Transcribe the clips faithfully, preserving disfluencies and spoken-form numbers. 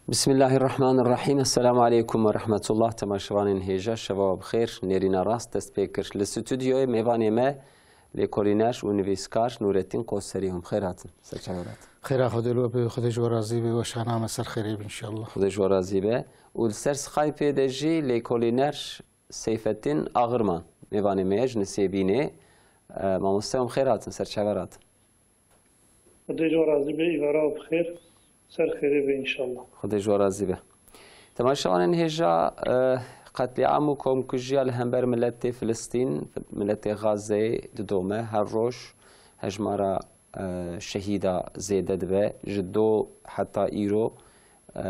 Bismillahirrahmanirrahim. Esselamu aleykum ve rahmetullah. Temaşevanên hêja, şeva we bi xêr. Nêrîna rast dest pê kir. Li stûdyoyê mêvanê me lêkolîner û nivîskar Nûretîn Qoserî, hûn bi xêr hatin. Ser çavan hatin. Xêra Xwedê li we be, Xwedê ji we razî be, weşana me ser xêrê be înşallah. Xwedê ji we razî be. Û li ser Skypeê de jî lêkolîner Seyfettin Axirman mêvanê me ye, ji Nisêbînê. E, mamoste, hûn bi xêr hatin, ser çavan hatin. Xwedê ji we razî be, îvara we bi xêr, ser xêrê be înşallah. Xwedê ji we razî be. Temaşevanên hêja, e, qetlîam û komkujiya li hember miletê Filistîn, miletê Xazeyê didome. Her roj hejmara, e, şehîda zêde dibe. Ji do heta îro, e,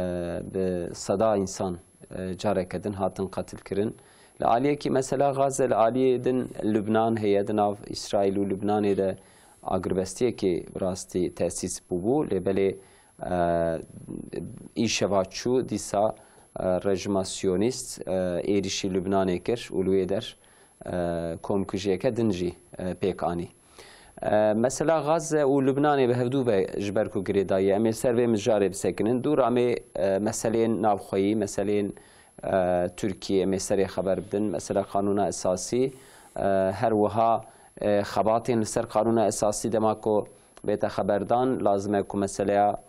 bi seda însan, e, careke din hatin qetilkirin. Li aliyekî mesela Xaze, li aliyê din Lubnan heye, di nav Îsraîl û Lubnanê de agirbestiyekê bi rastî tesîs bûbû, lê belê, e, îşeva çû dîsa, e, rejima siyonîst, e, êrîşî Lubnanê kir û li wê der, e, komkujiyeke din jî, e, pêk anî. E, mesela Xaze û Lubnanê bi hevdû ve ji ber ku girêdayî ye. Em ê ser vê mijarê bisekinin. Dûr em ê, e, meseleyên navxweyî, meseleyên, e, Tirkiyê em ê serê xeber bidin. Mesela Qanûna Esasî, e, her wiha, e, xebatên li ser Qanûna Esasî dema ku bête xeberdan, lazim e ku meseleya,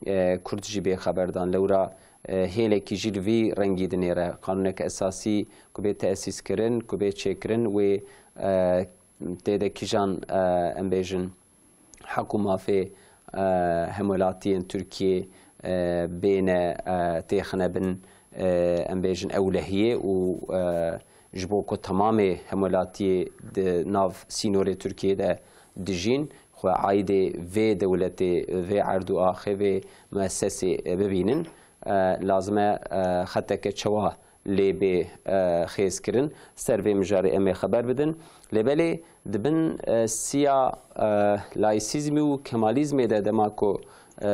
e, Kurd jî bê xeberdan. Lewra, e, hêlekî jî li vî rengî dinêre. Qanûnek Esasî ku bê tesîs kirin, ku bê çêkirin, wê, e, tê de kîjan, e, em bêjin, heq û mafê, e, hemwelatiyên Tirkiyê, e, bêne, e, têxine bin, e, em bêjin ewlehiyê û, e, ji bo ku temamê hemwelatiyê di nav sînorê Tirkiyê de dijîn, xwe aîdê vê dewletê, vê erd û axê, vê muessesê, e, bibînin, e, lazim e, e, xeteke çawa lê bê, e, xêz kirin. Ser vê mijarê em ê xeber bidin. Lê belê di bin, e, siya, e, laîsîzmî û kemalîzmê de dema ku, e,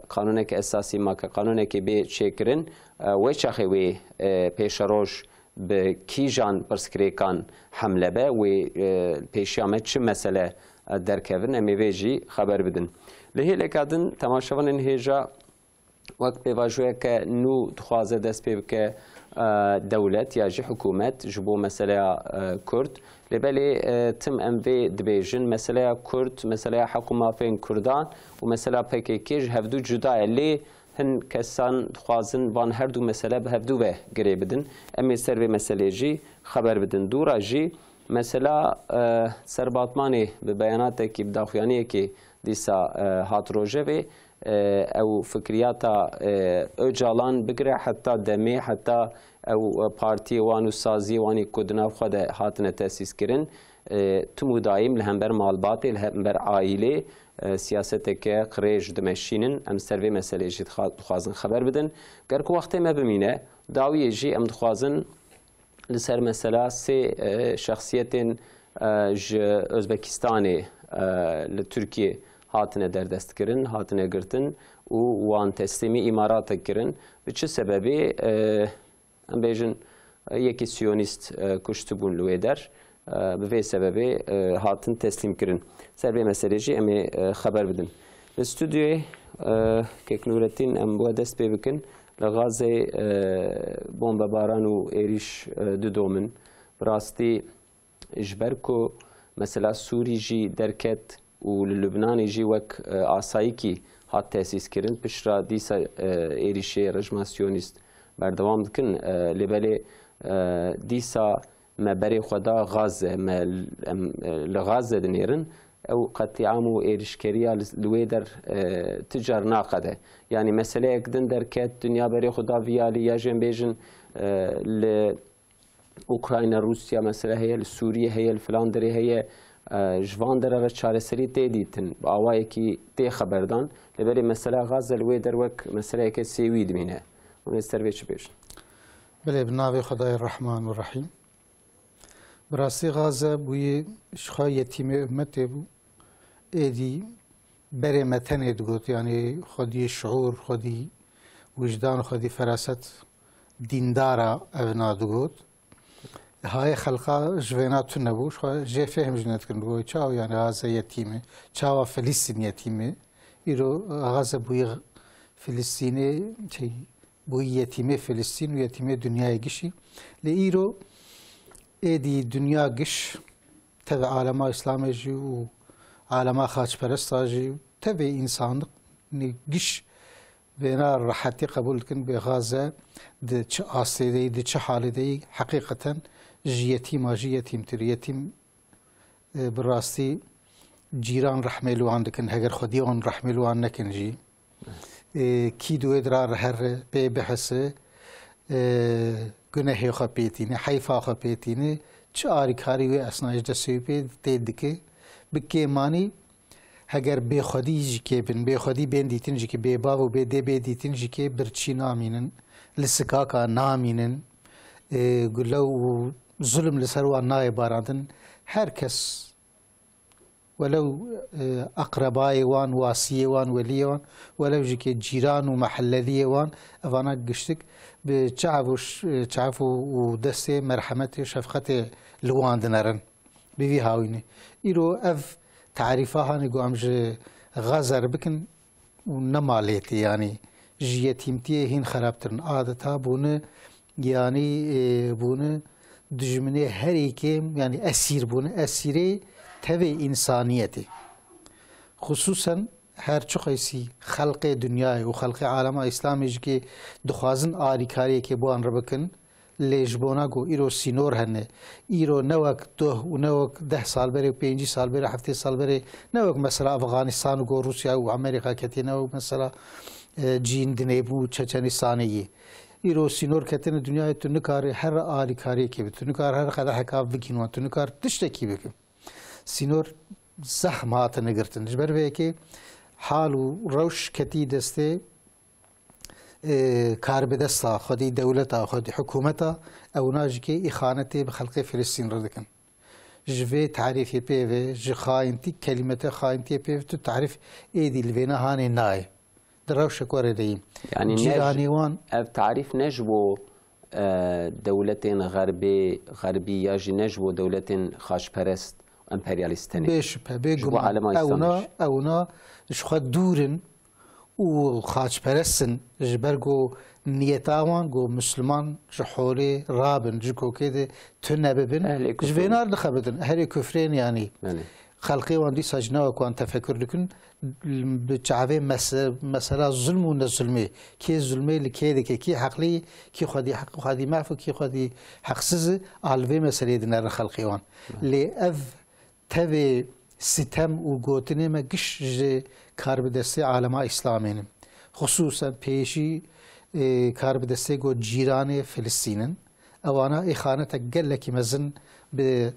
qanûneke esasî ma ke qanûnekê bê çêkirin, e, wê çaxê wê, e, pêşeroj bi kîjan pirsgirêkan hemle be, wê, e, pêşiya me çi mesele, e, derkevin, em ê vê jî xeber bidin. Li hêleka din temaşevanên hêja wek pêvajoyeke nû dixwaze dest pê bike, e, dewlet ya jî hikûmet ji bo meseleya, e, Kurd. Lê belê, e, tim em vê dibêjin, meseleya Kurd, meseleya heq û mafên Kurdan û mesela P K K ji hevdû cuda ye. Lê hin kesan dixwazin van her du mesele bi hevdû ve girê bidin. Em ê ser vê meselê jî xeber bidin. Dûra jî mesela, e, ser Batmanê bi beyanatekî, bi daxuyaniyekê dîsa, e, hat rojevê, e, ew fikriyata, e, Ocalan bigire heta demê, heta ew, e, partiyê wan û saziyê wanî ku di nav xwe de hatine tesîs kirin, e, tim û dayîm li hember malbatê, li hember aîlê, e, siyaseteke qirêj dimeşînin. Em ser vê meselê jî dixa-, dixwazin xeber bidin. Ger ku wextê me bimîne, dawiyê jî em dixwazin li ser mesela sê, e, şexsiyetên, e, ji Özbekistanê, e, li Tirkiyê hatine derdestkirin, hatine girtin û wan teslîmî Îmaratek kirin. Bi çi sebebê, e, em bêjin, e, yekî siyonîst, e, kuştibûn li wê der, e, bi vê sebebê, e, hatin teslîm kirin. Ser vê meselê jî em ê, e, xeber bidin. Li stûdyoyê, e, Kek Nûretîn, em bi we dest pê bikin. Li Gazeyê, e, bombebaran û êrîş, e, didomin. Bi rastî ji ber ku mesela Sûrî jî derket û li Lubnanê jî wek, e, asayîkî hat tesîs kirin, piştra dîsa, e, êrîşê rejima siyonîst berdewam dikin. E, lê belê, e, dîsa me berê xwe da Gaze, me l-, em, e, li Gaze dinêrin. Ew qetlîam û êrîşkeriya li, li wê der, e, ti car naqede. Yanî meseleyek din derket, dinya berê xwe da vî alî, ya jî em bêjin, e, li Ukrayna, Rûsya mesele heye, li Sûriyê heye, li filan derê heye, e, ji van dera re çareserî tê dîtin, bi awayekî tê xeberdan. Lê belê mesela Gaze li wê der wek meseleyeke sêwî dimîne. Hûn ê ser vê çi bêjin? Belê, bi navê Xwedayê Rehman û Rehîm. Bi rastî Gaze bûyî ji xwe yetîmê ummetê bû. Êdî berê me tenê digot, yanî xwedî şiûr, xwedî wijdan, xwedî feraset dîndara evna digot. Hayê xelqa ji vêna tune bû, ji xwe jê fêhm jî nedikirin, digot, çawa yanî Gaze yetîm e, çawa Filistîn yetîm e? Îro Gaze bûyî Filistînê, şey, Bûyî yetîmê Filistîn û yetîmê dinyayê gişî. Lê îro êdî dinya giş, tevê alema Îslamê jî û alema xaçperesta jî, tevê însanî giş vêna rehetî qebûl dikin, bê Gaze di çi astê de yî, di çi halê de yî, heqîqeten ji yetîma jî yetîmtir. Yetîm, e, bi rastî cîran rehmê li wan dikin, heger xwedî wan rehmê li wan nekin jî. E, kî di wê dira re here, pê bihise, e, gunehê xwe pê tîne, heyfa xwe pê tîne, çi arîkarî wê esnayê ji destê wî pê tê dike, bi kêmanî heger bêxwedî jî kê bin, bêxwedî bên dîtin jî kê, bêbav û bêdê bê dîtin jî kê birçî namînin, li sikaka namînin, e, gule û zulm li ser wan nayê barandin. Her kes, welew, e, eqrebayê wan, wasiyê wan, weliyê wan, welew jî kê cîran û mehellediyê wan, evana giştik bi çav û ş-, çav û, û destê merhemetê, şefqetê li wan dinerin. Bi vî hawînê. Îro ev tarîfa hanê ku em ji Gaze re bikin û nema lê tê, yanî ji yetîmtiyê hîn xerabtir in. Adeta bûne, yanî, e, bûne dijminê herî kêm, yanî esîr bûne, esîrê tevê însaniyetê. Xisûsen her çiqeysî xelqê dinyayê û xelqê alema Îslamê jî kê dixwazin arîkariyekê bi wan re bikin, lê ji bona ku îro sînor hene, îro ne wek doh û ne wek deh sal berê û pêncî sal berê, heftê sal berê, ne wek mesela Afxanistan û ku Rûsya û Amerîka ketiye, ne wek mesela, e, cîn dinê bû Çeçenistanê yî. Îro sînor ketine dinyayê, tu nikarî her alîkariyekê bi, tu nikarî her qedeheka bigîn wan, tu nikarî tiştekî bikî. Sînor zehf hatine girtin. Ji ber vê yekê hal û rewş ketî destê, e, karbidesta xwedî, dewleta xwedî, hikûmeta, ewna jî kê îxanetê bi xelkê Filistîn re dikin. Ji vê tarîfê pê ve, ji xayintî, kelîmete xayintiyê pê ve tu tarîf êdî li vêna hanê nayê. Di rewşek were de yî. Yanî ne Cîranê ji-, wan ev tarîf ne ji bo, e, dewletên xerbê, xerbî ya jî ne ji bo dewletên xaçperest, emperyalîst tenê. Bê şüphe, bê guman. Ji bo alema Îslamê jî. Ewna, ewna ji xwe dûr in û xaçperest in, ji ber ku niyeta wan ku Misliman ji holê rabin, ji kokê de tune bibin, ji vêna re dixebitin. Ehlê kufrê. Ehlê kufrên yanî. Belê. Xelkê wan dîsa jî ne wek wan tefekur dikin, bi çavê mese-, mesela zulm û nezulmê, kê zulmê li kê dike, kê heqlî, kê xwedî heq, xwedî mehf û kê xwedî heqsiz e, a li vê meseleyê dinerin xelkê wan. Lê ev tevê sitem û gotinê me giş ji karbidestê alema Îslamê ne. Xisûsen pêşî, e, karbidestê got cîranê Filistîn in. Ewana îxanetek gelekî mezin bi,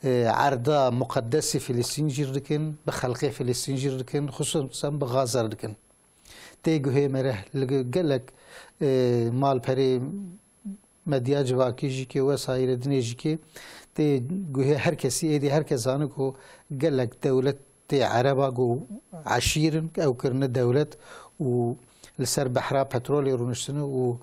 e, erda muqedesî Filistîn jî dikin, bi xelkê Filistîn jî dikin, xisûsen bi Gaze re dikin. Tê guhê me re li gelek, e, malperê medya civakî jî kê, wesaîrê dinê jî kê, tê guhê her kesî, êdî her kes zane ku gelek dewletê ereba ku eşîr in, ew kirine dewlet û li ser behra petrolê rûniştine û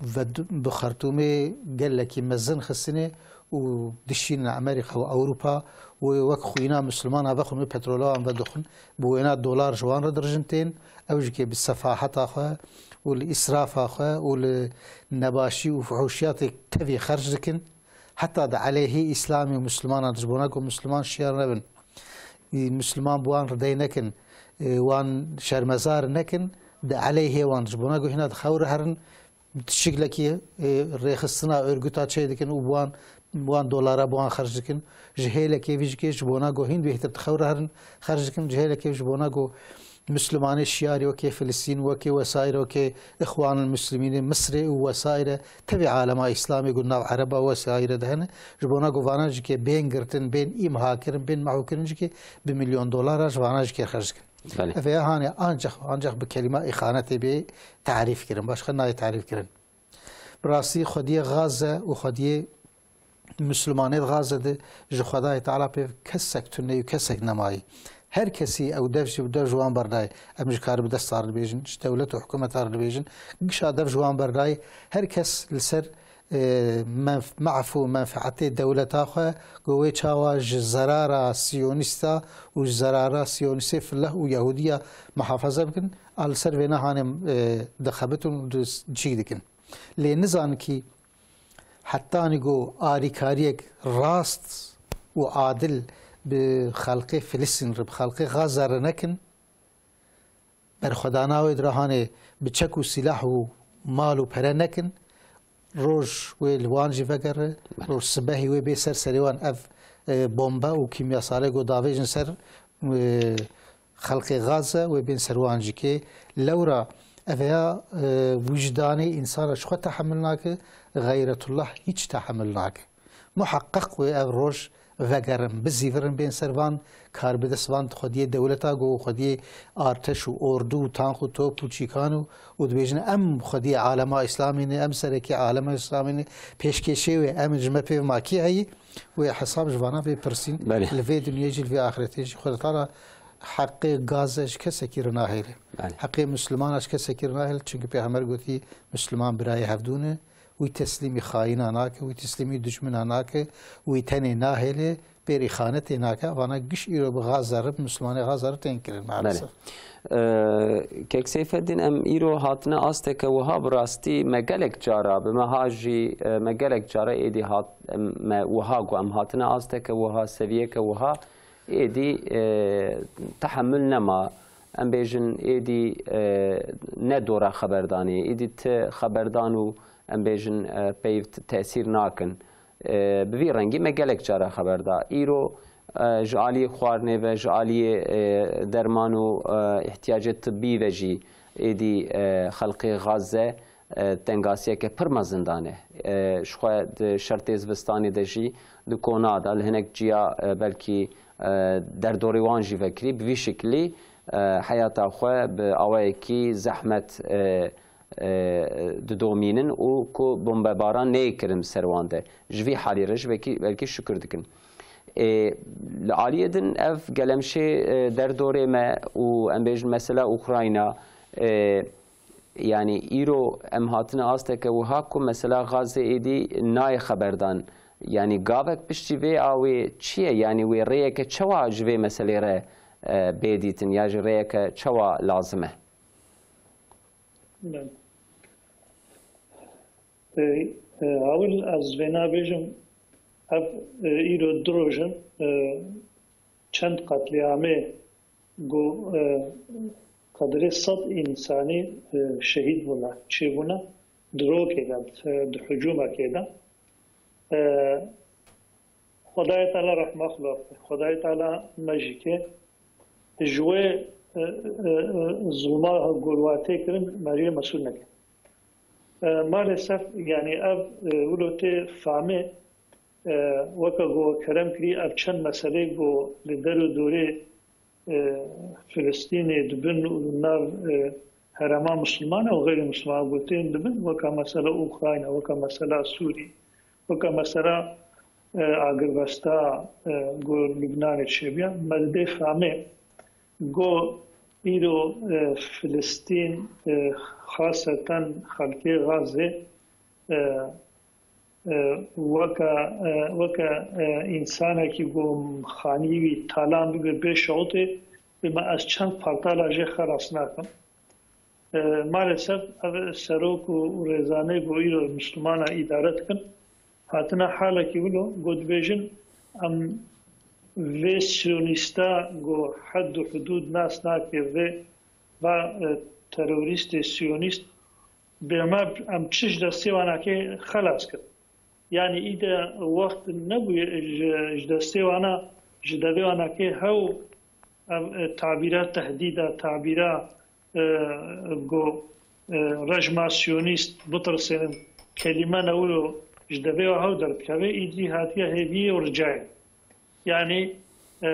ve du-, bi Xertûmê gelekî mezin xistine û dişînin Amerîka û Ewropa û wek xwîna Mislimana vexwin wê petrola wan vedixwin. Bi wêna dolar ji wan re dirijin tên. Ew jî kê bi sefaheta xwe û li îsrafa xwe û li nebaşî û fuhûşiyatê tevî xerc dikin. Heta di eleyhê Îslamê û Mislimanan, ji bona ku Misliman şiyar nebin, Misliman bi wan ridey nekin, wan şermezar nekin, di eleyhê wan, ji bona ku hîna di xew re herin, tişiklekî, e, rêxistina örgüta çê dikin û wan, wan dolara bi wan xerc dikin. Ji hêlekê vî jikê ji bona ku hîn bêhtir di xew re herin xerc dikin. Ji hêlekê ji bona ku Mislimanê şiyarî wekê Filistîn, wekê wesaîre, wekê Îxwanul Muslimînê Misrê û wesaîre tevî alema Îslamê ku nav Ereba wesaîre de hene. Ji bona ku vana jikê bên girtin, bên îmha kirin, bên mehû kirin jikê bi milyon dolara ji vana jikê xerc dikin. Belê. Ev ya hanê ancak, ancak bi kelîma îxanetê bê tarîf kirin. Başqa nayê tarîf kirin. Bi rastî xwediyê Gaze û xwediyê Mislimanê di Gaze de ji Xwedayê Teala pê kesek tune û kesek nemayî. Her kesî ew dev jî bi dev ji wan berdayê. Em ji karbidesta re dibêjin, ji dewlet û hikûmeta re dibêjin. Gişa dev ji wan berdayê. Her kes li ser e, menf-, maf û menfeetê dewleta xwe, ku wê çawa ji zerara siyonîsta û ji zerara siyonîstê fileh û Yehûdiya muhafaza bikin, a li ser vêna hanê, e, dixebitin û di-, cî dikin. Lê nizanin kî hetanî ku arîkariyek rast û adil bi xelkê Filistîn re, bi xelkê Gaza re nekin, berxwedana wê di re hanê bi çek û sîlah û mal û pere nekin, roj wê li wan jî vegere, roj sibehî wê bê ser serê wan ev, e, bombe û kîmyasalê ku davêjin ser, e, xelkê Gaza, wê bên ser wan jî kê. Lewra ev ya, e, wijdanê însan re ji xwe tehemil nake, xeyretullah hîç tehemil nake. Muheqeq wê ev roj vegerin, bizîvirin, bên ser van karbidest, van xwediyê dewleta ku xwediyê arteş û ordu û tank û top û çîkan û, û dibêjin, em xwediyê alema Îslamî ne, em serekê alema Îslamî ne, pêşkêşê wê em ji me pê ma kî heyî, wê hesab ji vana bê pirsîn, Belê. li vê dinyê jî, li vê axretê jî. Xwedê Teala heqê Gaze ji kesekî re nahêle. Belê. Heqê Mislimana ji kesekî re nahêle, çimkî Pêxember gotî, Misliman birayê hevdû ne. Wî teslîmî xayîna nake, wî teslîmî dijmina nake, wî tenê nahêle, pêrî xanetê nake. Vana giş îro bi Gaza re, bi Mislimanê Gaza re tên kirin, Belê. maalesef. Ee, Kek Seyfeddin, em îro hatine asteke wiha bi rastî me gelek cara, bi meha jî, e, me gelek cara êdî hat, em, me wiha got, em hatine asteke wiha, seviyeke wiha, êdî, e, tehemul nema. Em bêjin êdî, e, ne dora xeberdanê, êdî ti xeberdan û em bêjin, e, peyv t-, tesîr nakin. E, bi vî rengî me gelek cara xeber da. Îro, e, ji aliyê xwarinê ve, ji aliyê, e, derman û, e, îhtiyacê tibbî ve jî êdî, e, xelkê Gaze, e, tengasiyeke pir mezin dane. E, ji xwe di şertê zivistanê de jî di kona de, li hinek ciya, e, belkî, e, derdorê wan jî vekirî, bi vî şiklî, e, heyata xwe bi awayekî zehmet, e, e, didomînin û ku bombebaran neyê kirin ser wan de. Ji vî halî re jî belkî, belkî şukir dikin. E, li aliyê din ev gelemşê, e, derdorê me û em bêjin mesela Ukrayna, e, yanî îro em hatine asteke wiha ku mesela Gazze êdî nayê xeberdan. Yanî gavek piştî vê a wê çi ye? Yanî wê rêyeke çawa ji vê meselê re, e, bê dîtin ya jî rêyeke çawa lazim e? Belê. E, e, Hawil, ez vêna bêjim, ev, e, îro du roj in, e, çend qetlîamê ku, e, qedrê sed însanî, e, şehîd bûne, çêbûne, di rokê de, e, di hicûmekê de. E, Xwedayê Teala rehma xwe lê bike. Xwedayê Teala me jî ke ji wê, e, e, e, zulma ku li wa tê kirin, me jê mesûl neke. E, maalesef, yanî ev, e, wilo tê famê, e, weke ku kerem kirî, ev çend meselê ku li der û dorê e, Filistînê dibin û li nav, e, herêma Misliman û xeyrî Misliman gotên dibin, weka mesela Ukrayna, weka mesela Sûrî, weka mesela, e, agirbesta, e, ku Lubnanê çêbûye, me didê famê ku îro, e, Filistîn, e, xaseten xelkê Gazê, e, e, weke, e, weke, e, însanekî ku xanî wî talan bibe bê şewitê, bê me ez çend partala jê xelas nakim. E, maalesef ev serok û, û rêzanê ku îro Mislimana îdare dikin, hatine halekî wilo ku dibêjin, em vê siyonîsta ku hed û hudûd nas nake, vê va, e, terorîstê siyonîst, bê me em çi ji destê wana kê xelas kir. Yanî îde wext nebûye ji, ji destê wana, ji devê wana kê hew, ev, e, tabîra tehdîda, tabîra, e, ku, e, rejma siyonîst bitirsênin, kelîme ne wilo ji devê wa hew derbikeve, îdî hatiye hêviyê û ricayê. Yanî, e,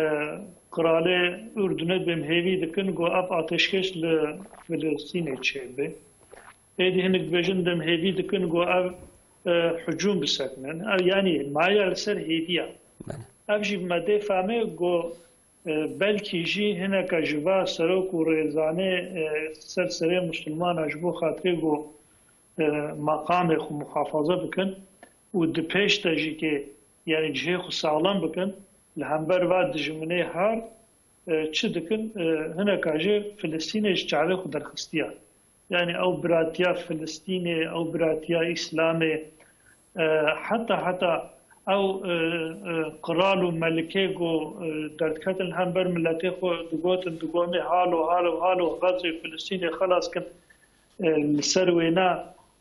qiralê Urdunê bi em hêvî dikin ku ev ateşkêş li Filistînê çêbe. Êdî hinek dibêjin, dem hêvî dikin ku ev, e, hicûm bisekinin. Ev, yanî, maya li ser hêviya. Belê. Ev jî me dê fehmê ku, e, belkî jî hineke ji va serok û rêzanê, e, ser serê Mislimana ji bo xatirê ku, meqamê xwe muhafaza bikin û di pêş de jî kê, yanî cihê xwe saxlem bikin, li hember va dijminê her, e, çi dikin? E, hineka jê Filistînê ji çavê xwe derxistiye. Yanî ew biratiya Filistînê, ew biratiya Îslamê, e, heta, heta ew, e, e, qral û melikê ku, e, derdiketin li hember miletê xwe, digotin, digotin, "Halo, halo, halo, Xezê Filistînê xelas kin." E, li ser wêna,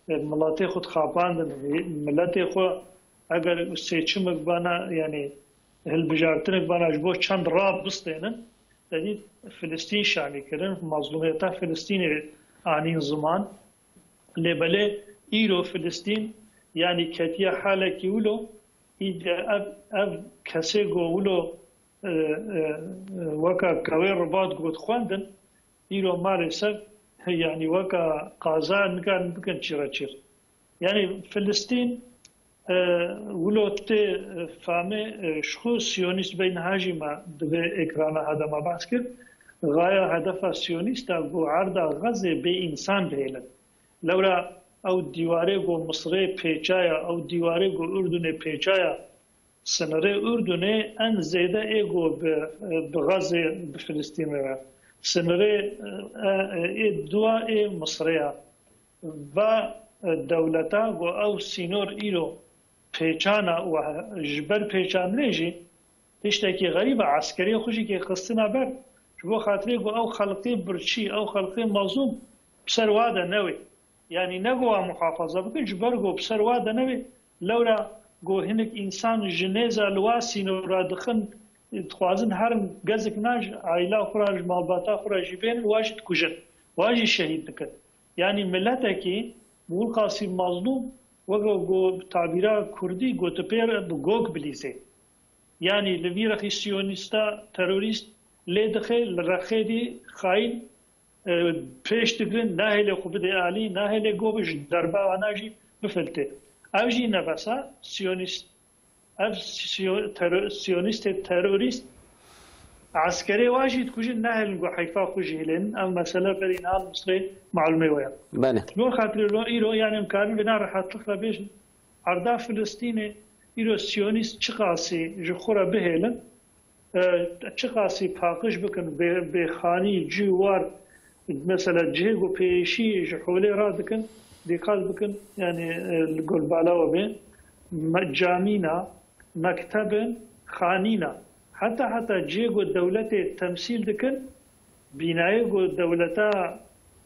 e, miletê xwe dixapandin, miletê xwe eger seçimek bana, yanî hilbijartinek bana ji bo çend rab bistênin, te dît Filistîn şanî kirin, mazlûmiyeta Filistînê anîn ziman. Lê belê îro Filistîn, yanî ketiye halekî wilo, îde ev, ev kesê go wilo, e, e, e, weka kewê ribat got xwendin, îro maalesef, yanî weka qaza nikarin bikin çîreçîr. Yanî Filistîn, e, wilo tê, e, famê, e, ji xwe siyonîst bey niha jî me di vê ekrana hede me behs kir. Xaya hedefa siyonîst e ku erda Xezê bê însan bihêlin. Lewra ew dîwarê ku Misirê pêçaya, ew dîwarê ku Urdunê pêçaya, sinirê Urdunê en zêde ê ku bi, bi Xezê, bi Filistînê re. Sinirê, e, e, ê dua ê Misirê ya. Va, e, dewleta ku ew sînor îro pêçana û ji ber pêçandinê jî tiştekî xerîb e, eskeriyê xwe jî kê xistina ber. Ji bo xatirê ku ew xelqê birçî, ew xelqê mazlûm bi ser wa de newê. Yanî ne ku wa muhafaza bikin, ji ber ku bi ser wa de newê. Lewra ku hinek însan ji nêza li wa sînora dixin, dixwazin herin gezik nan ji aîla xwe re, ji malbata xwe re jî bênin, wa jî dikujin, wa jî şehîd dikin. Yanî miletekî, Mûl Qasîm Mazlûm, weke ku bi tabîra kurdî gotipêr bi gog bilîzê. Yanî li vî rexî siyonîsta terorîst lê dixe, li rexê dî xayîn, e, pêş digirin, nahêlê xwe bidê alî, nahêlê gov ji derba wana jî bifiltê. Ev jî ne bes e, siyonîst, ev siyo-, tero-, siyonîstê terorîst eskerê wa jî dikujin, nahêlin ku heyfa xwe jî hilênin. Ev mesele berî niha li Misrê malûmê we ye. Belê. Ji bo xatirê lo îro, yanî em karin vêna rehetlik re bêjin. Erda Filistînê îro siyonîst çiqasî ji xwe re bihêlin, e, çiqasî paqij bikin, bê, bê xanî, cî, war, mesela cihê ku pêşî ji holê radikin, dîqat bikin, yanî, e, li gor bala we bê, me-, camîna, mektebin, xanîna, heta, heta cihê ku dewletê temsîl dikin, bînayê ku dewleta,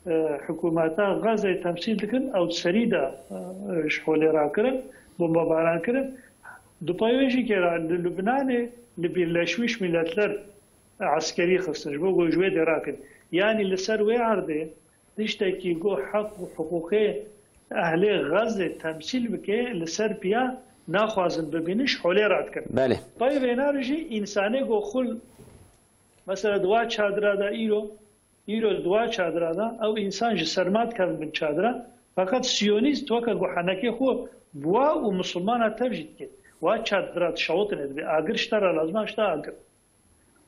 e, hikûmeta Xezê temsîl dikin, ew serî de, e, ji holê rakirin, bombebaran kirin. Di pey wê jî kê re li Lubnanê li Birleşmiş Milletler eskerî xistin, ji bo ku ji wê dê rakin. Yanî li ser wê erdê tiştekî ku heq û hiqûqê ehlê Xezê temsîl bike, li ser piya naxwazin bibînin, ji holê radikin. Belê. Pey vêna re jî însanê ku xul, mesela di wa çadira de îro, îro di wa çadira de ew însan ji serma dikevin bin çadira, feqet siyonîst weke ku henekê xwe bi wa û misilmana tev jî dike. Wa çadira dişewitine, dibê agir ji te re lazim e, ji te agir.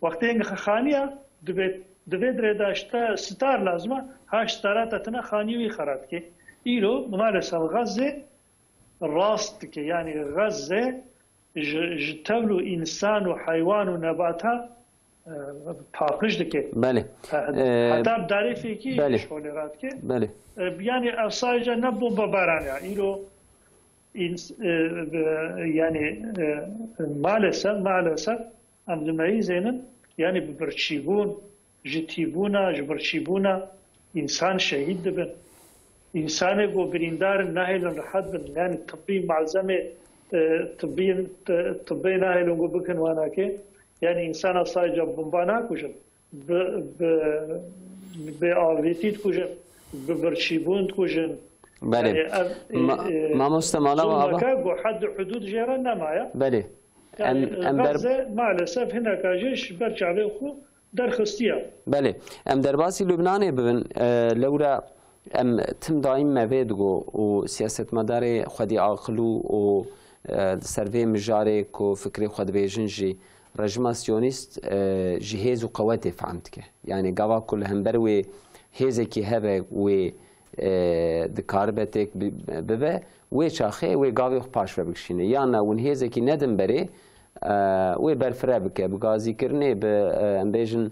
Wextê hingê xaniya, dibê, di vê dirê de ji te sitar lazim e, ha ji sitara te tine xaniyê wî xera dike. Îro maalesef Xezê rast dike, yanî Xezê ji, ji tevl û însan û heywan û nebata, e, paqij dike. Belê. He-, E, heta bi darê fêkî belê. Ji holê radike. Belê. E, yanî ev sadece ne bombebaran ya. Îro ins-, e, e, yanî, e, maalesef, maalesef em dimeyîzênin, yanî bi birçîbûn, ji tîbûna, ji birçîbûna însan şehîd dibin. Însanê ku birîndar in nahêlin rehet bin. Yanî tibbî malzemê, e, tibbî, e, tibbê nahêlin ku bikin wanakê. Yanî însana sadece bomba nakujin. Bi, bi, bi avêtî dikujin, bi birçîbûn dikujin. Belê. Yanî ev, e, Ma-, e, mamoste mala we ava. Zulmeke ku hed û hudûd jê re nemaye. Belê. Yanî Em, em ber- Gaze maalesef hineka jê ji ber çavê xwe derxistiye. Belê. Em derbasî Lubnanê bibin, e, lewra em tim daîm me vê digo û siyasetmedarê xwedî aqil û, û, e, li ser vê mijarê ku fikrê xwe dibêjin jî rejîma siyonîst, e, ji hêz û qewetê fehm dike. Yanî gava ku li hember wê hêzekî hebe wê e, dikaribe têk bi-, bibe, wê çaxê wê gavê xwe paş ve bikişîne. Yan na hûn hêzekî nedin berê, e, wê berfireh bike, bi gazîkirinê, bi, e, em bêjin,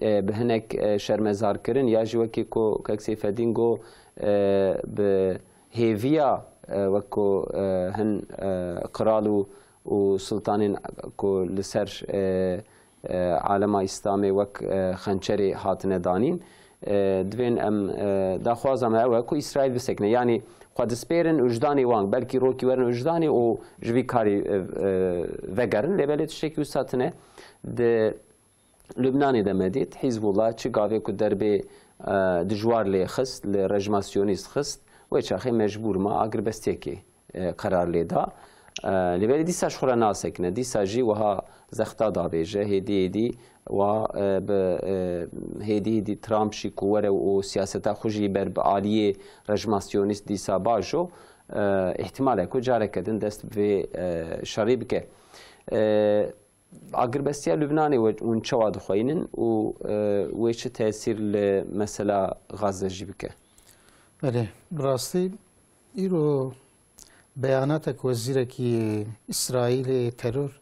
e, bi hinek, e, şermezarkirin ya jî wekî ku kek Seyfedîn got, e, bi hêviya, e, wek ku, e, hin, e, qral û, û sultanên ku li ser, e, e, alema Îslamê wek, e, xençerê hatine danîn. E, divên em, e, daxwaza me ew e ku Îsraîl bisekine. Yanî xwe dispêrin wijdanê wan, belkî rokî werin wijdanê û ji vî karî, e, e, vegerin. Lê belê tiştekî wisa tune. Di Lubnanê de me dît, Hîzbûllah çi gavê ku derbê, e, dijwar lê xist, li rejma siyonîst xist, wê çaxê mecbûr ma agirbestiyekê, e, qerar lê da. E, lê belê dîsa ji xwe re nasekine, dîsa jî wiha zexta dabêje, hêdî hêdî wa, e, bi, e, hêdî hêdî Trump jî ku were û siyaseta xwe jî ber bi aliyê rejma siyonîst dîsa bajo, e, îhtimal e ku careke din dest bi vê, e, şerî bike. E, Agirbestiya Lubnanê we hûn çawa dixweynin û, e, wê çi tesîr li mesela Gaze jî bike? Belê, bi rastî îro beyanatek wezîrekî Îsraîlê teror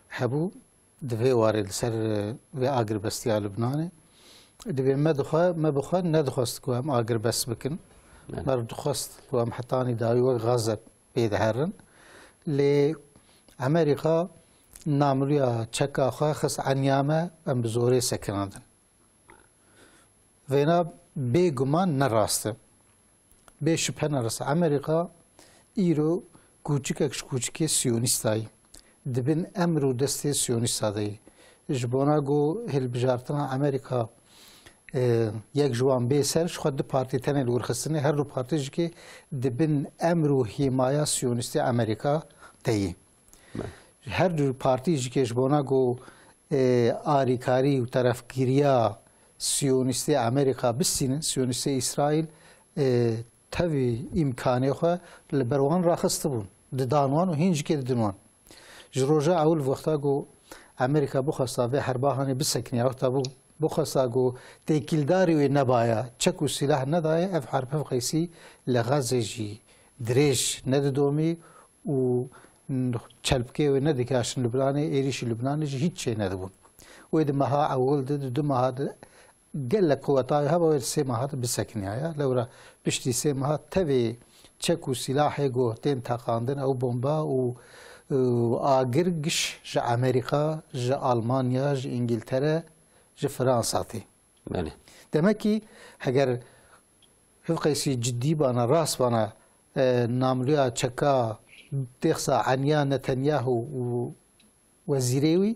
hebû di vê warê li ser, e, vê agirbestiya Lubnanê. Divê me dixwe, me bi xwe nedixwest ku em agirbest bikin. Belê. Me dixwest ku em hetanî dawî wek Gaze pê diherin. Lê Amerîka namluya çeka xwe xist eniya me, em bi zorê sekinandin. Vêna bêguman ne rast e. Bê şibhe ne rast e. Amerîka îro kûçikek ji kûçikê siyonîsta yî. Di bin emr û destê siyonîsta de yî. Ji bona ku hilbijartina Amerîka, e, yek ji wan bê ser, ji xwe du partî tenê li wir xistine, her du partî jî ke di bin emr û hîmaya siyonîstê Amerîka de yî. Belê. Her du partî jî ke ji bona ku, e, arîkarî û terefgiriya siyonîstê Amerîka bistînin, siyonîstê Îsraîl, e, tevî îmkanê xwe li ber wan raxistibûn. Didan wan û hîn jî ke didin wan. Ji roja ewil wexta ku Amerîka bixwesta vê herba hanê bisekiniya, wexta bû, bixwesta ku têkildarî wê nebaya, çek û sîlah nedaye, ev herb hevqeysî li Xezê jî dirêj nedidomî û çelpikê wê nedikaşin Lubnanê, êrîşî Lubnanê jî hîç çê nedibûn. Wê di meha ewil de, di du meha de gelek quweta wê heba wê di sê meha de bisekiniya ya. Lewra piştî sê meha tevê çek û sîlahê ku tên teqandin ew bomba û, û agir giş ji Amerîka, ji Almanya, ji Îngiltere, ji Fransa tê. Belê. Demek ki heger hevqeysî cidî bana, rast bana, e, namluya çeka têxsa eniya Netanyahu û wezîrê wî,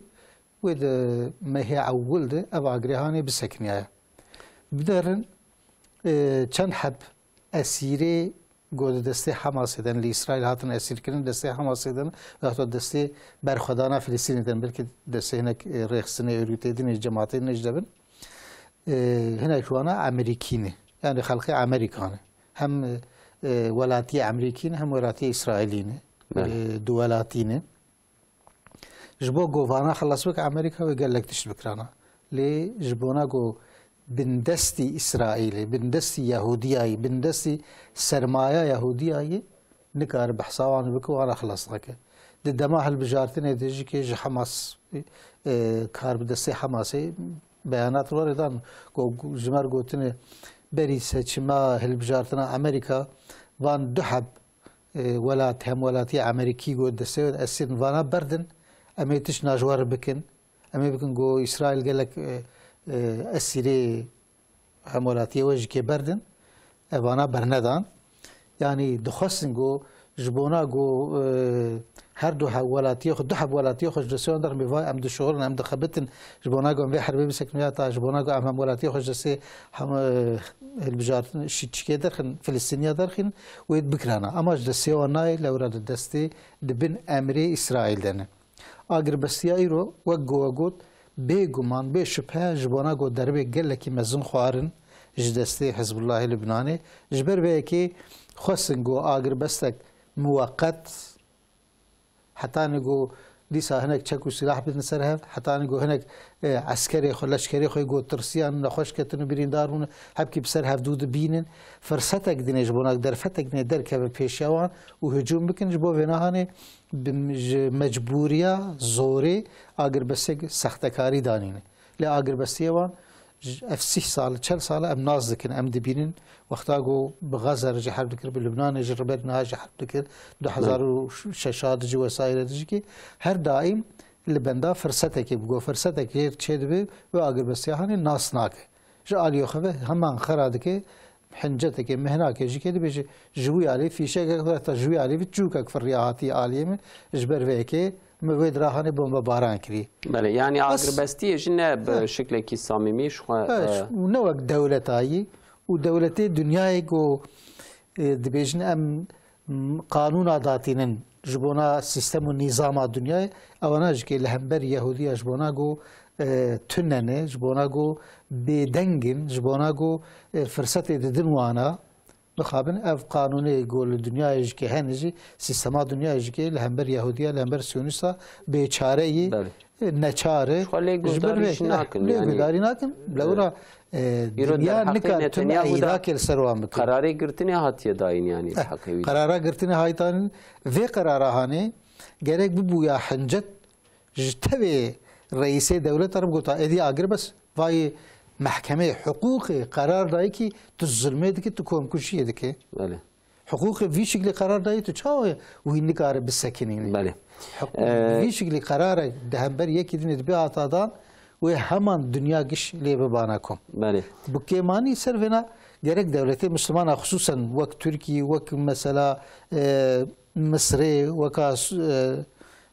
wê di mehê ewil de ev agirê hanê bisekiniyaye. Biderin, e, çend heb esîrê ku di destê Hamasê de ne, li Îsraîl hatin esîrkirin, destê Hamasê de ne, vexta destê berxwedana Filistînê de ne, belkî destê hinek, e, rêxistinê, örgütê din ê, cemaatê din jî de bin. E, hinek ji wana Amerîkî ne. Yani xelkê Amerîka ne. Hem, e, welatiyê Amerîkî ne, hem welatiyê Îsraîlî ne. Belê. E, du welatî ne. Ji bo govana xilas bike Amerîka wê gelek tişt bikirana. Lê ji bona ku bindestî Îsraîlê, bindestî Yahudiyayî, bindestî sermaya Yahudiyayî nikare behsa wan bike, wan re xilas nake. Di dema hilbijartinê de jî ke ji Hamas, e, kar bi destê Hamasê beyanat were dan ku ji me re gotine berî seçima hilbijartina Amerîka van du heb e, welat, hemwelatiyê Amerîkî got destê wê de esîr in, vana berdin, em ê tişt naji we re bikin, em ê bikin ku Îsraîl gelek, e, e, esîrê hemwelatiyê we jî kê berdin, e, vana bernedan. Yanî dixwestin ku ji bona ku, e, her du hemwelatiyê xwe, du hemwelatiyê xwe ji destê wan derxin, bê va em dişuxulin, em dixebitin, ji bona ku em vê herbê bisekin ya ta ji bona ku em hemwelatiyê xwe ji destê hem, e, hilbijartin şîtçikê derxin, Filistîniya derxin, wê bikirana. Ama ji destê wan nayê, lewra di destê, di bin emrê Îsraîl de ne. Agirbestiya îro, wek ku we got, bêguman, bê şibhe ji bona ku derbê gelekî mezin xwarin ji destê Hizbullahê Lubnanê, ji ber vê yekê xwestin ku agirbestek muweqet, hetanî ku dîsa hinek çek û sîlah bidin ser hev, hetanî ku hinek, e, eskerê xwe, leşkerê xwe ku tirsiyan, nexweş ketin û birîndar bûn, hevkî bi ser hevdû dibînin. Firsetek dinê ji bona, derfetek dinê derkeve pêşiya wan û hicûm bikin, ji bo vêna hanê bi, ji mecbûriya zorê agirbestek sextekarî danîne. Lê agirbestiyê wan ji ev sîh sal, çel sal em nas dikin, em dibînin. Wexta ku bi Gaza re jî herb dikir, bi Lubnanê jî ribet niha jî herb dikir, du hezar û şeş de jî wesaîre de jî ki her daîm li benda firsetekê, bi go firsetekê çêdibe, wê agirbestiya hanê nas nake. Ji aliyê xwe ve heman xera dike, hincetekê, mihnakê jî ke dibêje, ji wî alî fîşekek, heta ji wî alî vî çûkek firiya hatiye aliyê min, ji ber vê yekê min wê dirahanê bombebaran kirî. Belê, yanî Bes agirbestiyê jî ne bi Heh. şiklekî samîmî ji xwe, Heh, e, û ne wek dewletayî û dewletê dinyayê ku, e, dibêjin em m-, qanûna datînin ji bona sîstem û nîzama dinyayê, ewana jî ke li hember Yehûdiya ji bona ku, e, tune ne, ji bona ku bêdeng in, ji bona ku, e, firsetê didin wana, mixabin ev qanûnê ku li dinyayê jî ke hene jî, sîstema dinyayê jî ke li hember Yehûdiya, li hember Siyonîsta bêçare yî, Belê. e, neçar e. Xwe lê Ji ber guhdarî vê jî nakin, lê yani. guhdarî nakin. Lewra, e, Îro dinya derheqê nikar tim Netanyahu da Îrakê li ser wan bike. Qerarê girtinê hatiye dayîn, yani, Eh, heqê wî. Qerara girtinê hatiye dayîn. Vê qerara hanê gerek bibûya hincet ji tevê reîsê dewleta re bigota, êdî agirbest, vayê mehkemeyê hiqûqê qerar dayî kî tu zulmê dikî, tu komkujiyê dikî. Belê. Hiqûqê vî şiklî qerar dayî tu çawa wî nikare bisekinînî? Belê. Hiqûq-, Ee, vî şiklî qerarek di hember yekî dinê dibe hata dan wê heman dinya giş lê bibana kom. Belê. Bi kêmanî ser vêna gerek dewletê Mislimana xisûsen wek Tirkî, wek mesela, e, Misrê, weka Su-, e,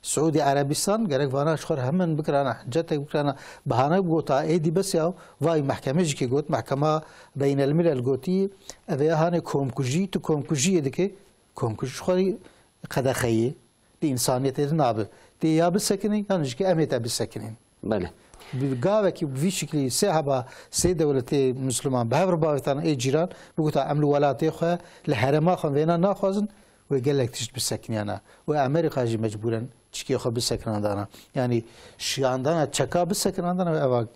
Siûdî Erebistan gerek vana ji xwe re hemen bikirana, hincetek bikirana, bahane bigota, êdî bes ya, vay mehkeme jî kê got, mehkema beynelmilel gotî, ev ê hanê komkujî, tu komkujiyê dike, komkujî ji xwe re qedexeyê, di însaniyetê de nabe. Tê ya bisekinî, yan jî ke em ê te bisekinîn. Belê. Bi gavekî bi vî şiklî sê heba, sê dewletê Misliman bi hev re bavêtana ê cîran, bigota em li welatê xwe, li herêma xwe vêna naxwazin, wê gelek tişt bisekiniyana. Wê Amerîka jî mecbûren çikê xwe bisekinandana. Yanî şiyandana çeka bisekinandana wê eva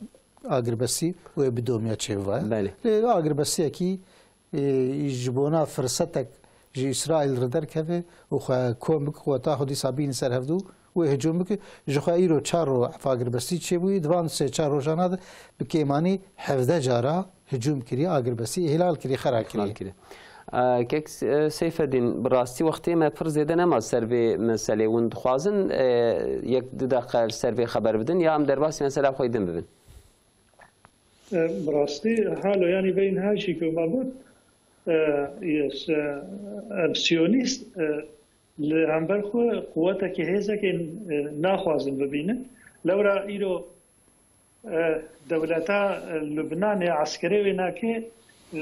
agirbestî wê bi domiya çêbivaye. Belê. Lê agirbestiyekî, e, ji bona firsetek ji Îsraîl re derkeve û xwe kom bike, quweta xwe dîsa bîne ser hevdû, wê hicûm bike. Ji xwe îro çar ro ev agirbestî çêbûyî, di van sê çar rojana de bi kêmanî hevdeh cara hicûm kiriye, agirbestî îhlal kiriye, xera kiriye. Îhlal kiriye. E, kek, e, Seyfedîn, bi rastî wextê me pir zêde nema ser vê meselê. Hûn dixwazin, e, yek du deqe li ser vê xeber bidin ya em derbasî mesela xwe din bibin? E, bi rastî halo, yanî vê niha jî ku me got, e, yes, e, ev siyonîst, e, li hember xwe quwetekê, hêzekê, e, naxwazin bibînin. Lewra îro, e, dewleta, e, Lubnanê eskerê wê nakê, e,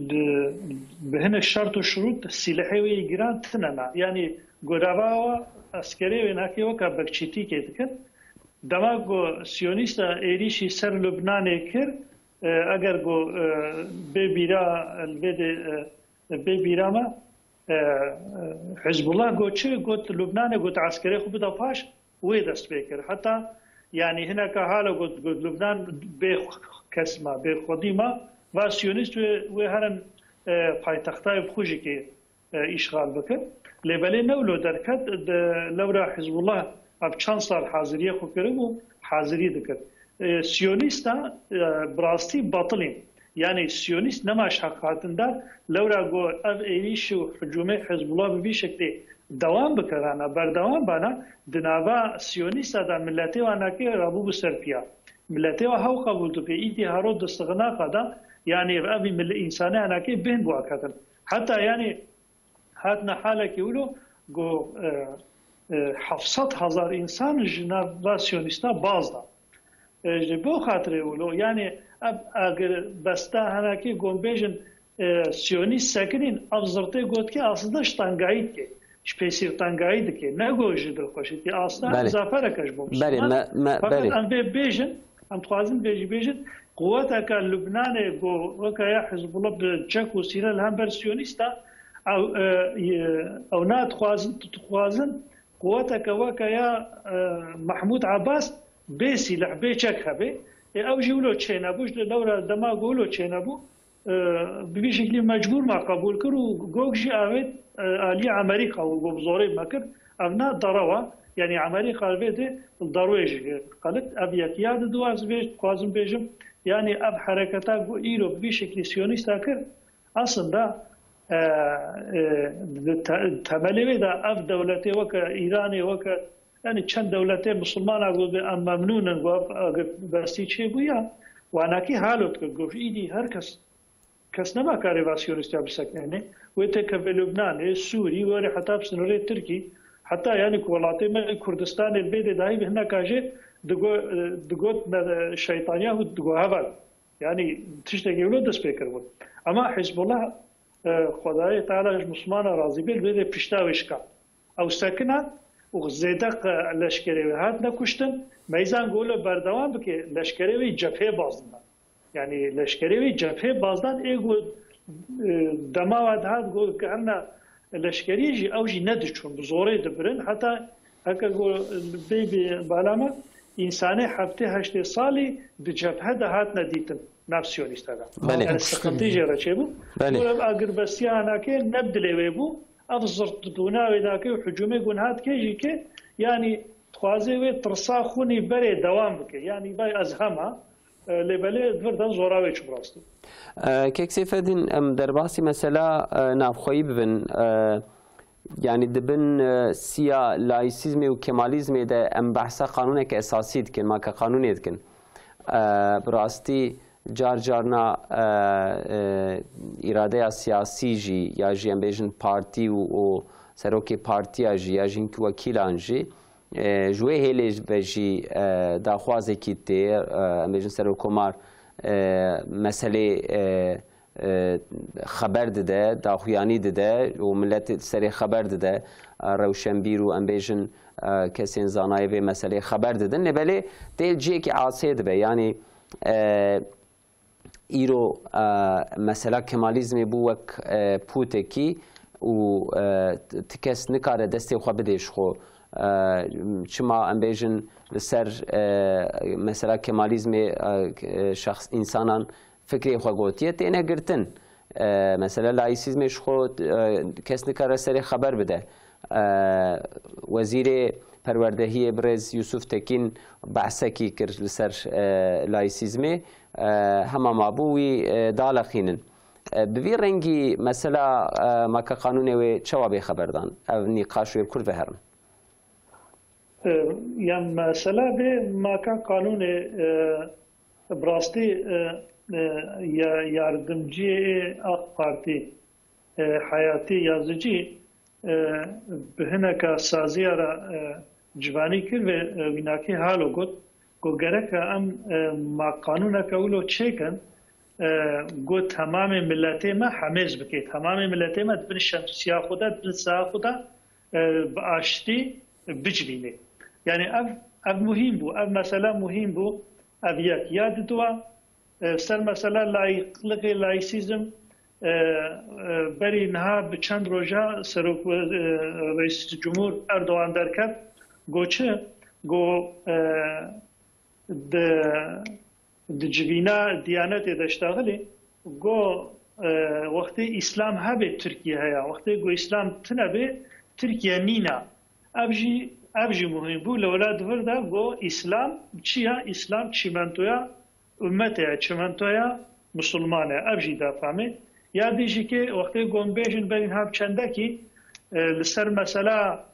li, bi hinek şert û şirût sîlehê wê yê giran tine na. Yanî gorava wa eskerê wê nakê weka bekçîtîkê dikin. Dema ku siyonîsta êrîşî ser Lubnanê kir, e, eger ku, e, bê bîra, li vê de, e, bê bîra me, e, e, Hizbullah got çi? Got Lubnanê got eskerê xwe bida paş, wê dest pê kir. Heta, yanî hineka hala got, got Lubnan bê kes ma, bê xwedî ma, va siyonîst wê, wê herin, e, paytextayê bi xwe jî kê e, îşxal bike. Lê belê ne wilo derket, di lewra Hizbullah ev çend sal haziriyê xwe kiribû, hazirî dikir. E, Siyonîsta, e, bi rastî batil in. Yanî Siyonîst nema ji heq hatin dar, lewra got ev êrîş û hicûmê Hizbullah bi vî şeklê dewam bikirana, berdewam bana, di nava Siyonîsta de miletê wan nakê rabûbû ser piya. Miletê wan hew qebûl dike, îdî hero di sixinaqa de, yanî ev mil-, însanê anakê bêhn bû aketin. Heta yanî Hatine halekî wilo ku, e, e, heft sed hezar însan ji nava siyonîsta baz da. E, ji bo xatirê wilo, yanî ev agirbesta hinekî ku em bêjin, e, siyonîst sekinîn, ev zirtê gotkê aslında ji tengayî dike, ji pêsîrtengayî dike, ne ku ji dilxweşîtî, aslında Belê. zafereke ji bo Belê, Misliman. me, me, Fakat belê. em vê bêjin, em dixwazin vê jî bêjin, quweteke Lubnanê ku weke ya Hizbullah bi çek û sîle li hember siyonîsta, ew, e, e, ew nadixwazin, dixwazin Quweteke weke ya, e, Mehmûd Abbas bê sîleh, bê çek hebe. Ê, ew jî wilo çênebû, ji lewra dema ku wilo çênebû, e, bi vî şeklî mecbûr me qebûl kir û gog jî avêt, e, aliyê Amerîka û got bi zorê me kir. Ev ne derewa, yanî Amerîka li vê de li derwê jî qelit. Ev yek ya di dua ez vê dixwazim bêjim. Yanî ev hereketa ku îro bi vî şeklî siyonîsta kir, aslında, e, e, di te-, temelê wê de ev dewletê weke Îranê, weke, yanî çend dewletê misilmana ku bi em memnûn in, ku ev agirbestî çêbûya, wanakî halo dikir. Got, îdî her kes, kes nema karê va siyonîstiya biseknêne. Wê têkeve Lubnanê, Sûrî, were heta bi sinirê Tirkî, heta yanî ku welatê me Kurdistanê li vê de dahî bi hineka jê digo-, e, digot me, e, şeytaniya û digo heval. Yanî tiştekî wilo dest pê kiribû. Ema Hizbullah, e, Xwedayê Teala ji Mislimana razî bê, li vê de pişta wê şikand. Ew sekinan û zêde qe-, leşkerê wê hatine kuştin. Meyzan ku wilo berdewam bike, leşkerê wê cephê bazdina. Yanî leşkerê wê cephê bazdan ê ku, e, dema we dihat ku gerina leşkeriyê jî ew jî nediçûn, bi zorê dibirin. Heta heke ku bê bê bala me, însanê heftê heştê salî di cebhe de hatine dîtin nav siyonîsta de. Belê. Yani sıkıntı jê re çêbû. Belê. Û ev agirbestiya hanakê ne bi dilê wê bû. Ev zirtbûna wê dake û hicûmê ku niha dike jî ke, yani dixwaze wê tirsa xwinî berê dewam bike. Yani vay ez hema, e, lê belê di vir de zora wê çû bi rastî. E, Kek Seyfedîn, em derbasî mesela, e, navxweyî bibin. E, yanî di bin, e, siya laîsîzmê û kemalizmê de em behsa qanûneke esasî dikin, ma ke qanûnê dikin. E, bi rastî car carna, e, e, îradeya siyasî jî ya jî em bêjin partî û, û serokê partiya jî ya jî hinkî wekîlan jî, e, ji wê hêlê ve jî, e, daxwazekî tê, e, em bêjin serokkomar, e, meselê, e, e, xeber dide, daxuyanî dide û millet serê xeber dide, e, rewşenbîr û em bêjin, e, kesên zanayê vê meseleyê xeber didin. Lê belê tê cihekî asê dibe. Yanî, e, îro, e, mesela Kemalizmê bû wek, e, pûtekî û, e, ti kes nikare destê xwe bidê ji xwe. E, çima em bêjin li ser, e, mesela Kemalizmê, e, şexs, însanan fikrê xwe gotiye, têne girtin. E, mesela laîsîzmê ji xwe, e, kes nikare serê xeber bide. E, Wezîrê Perwerdehiyê birêz Yusuf Tekîn behsekî kir li ser, e, laîsîzmê. E, hema mabû wî, e, daleqînin. E, bi vî rengî mesela, e, maka qanûnê wê çawa bê xeberdan? Ev nîqaş wê kur veherin. E, ya mesela vê maka qanûnê, e, bi rastî, e, e, ya, yardimciyê AK Partî, e, Hayatî Yazıcı, e, bi hineka saziya re, e, civanî kir ve, e, wînakê halo got, got gereke em, e, ma qanûneke wilo çêkin, e, got temamê miletê me hemêz bike, temamê miletê me di bin şemsiya xwe de, di bin saha xwe de, e, bi aştî bicivîne. Yani ev, ev muhîm bû, ev mesela muhîm bû, ev yek. Ya didua, e, ser mesela layıklıkê, laîsîzm, e, e, berî niha bi çend roja serok, e, Reis Cumhur Erdoğan derket, got çi, got, e, di, di civîna Diyanetê de iştaxilî, got, e, wextê Îslam hebe Tirkiye heye, wextê got Îslam tine be Tirkiye nîne. Ev jî, ev jî muhîm bû. Li wela di vir de got Îslam çi ye? Îslam çîmentoya ummetê ye, çimentoya misilman e. Ev jî da fehmê. Ya dî jî ke wextê got bêjin berî niha bi çendekî, e, li ser mesela,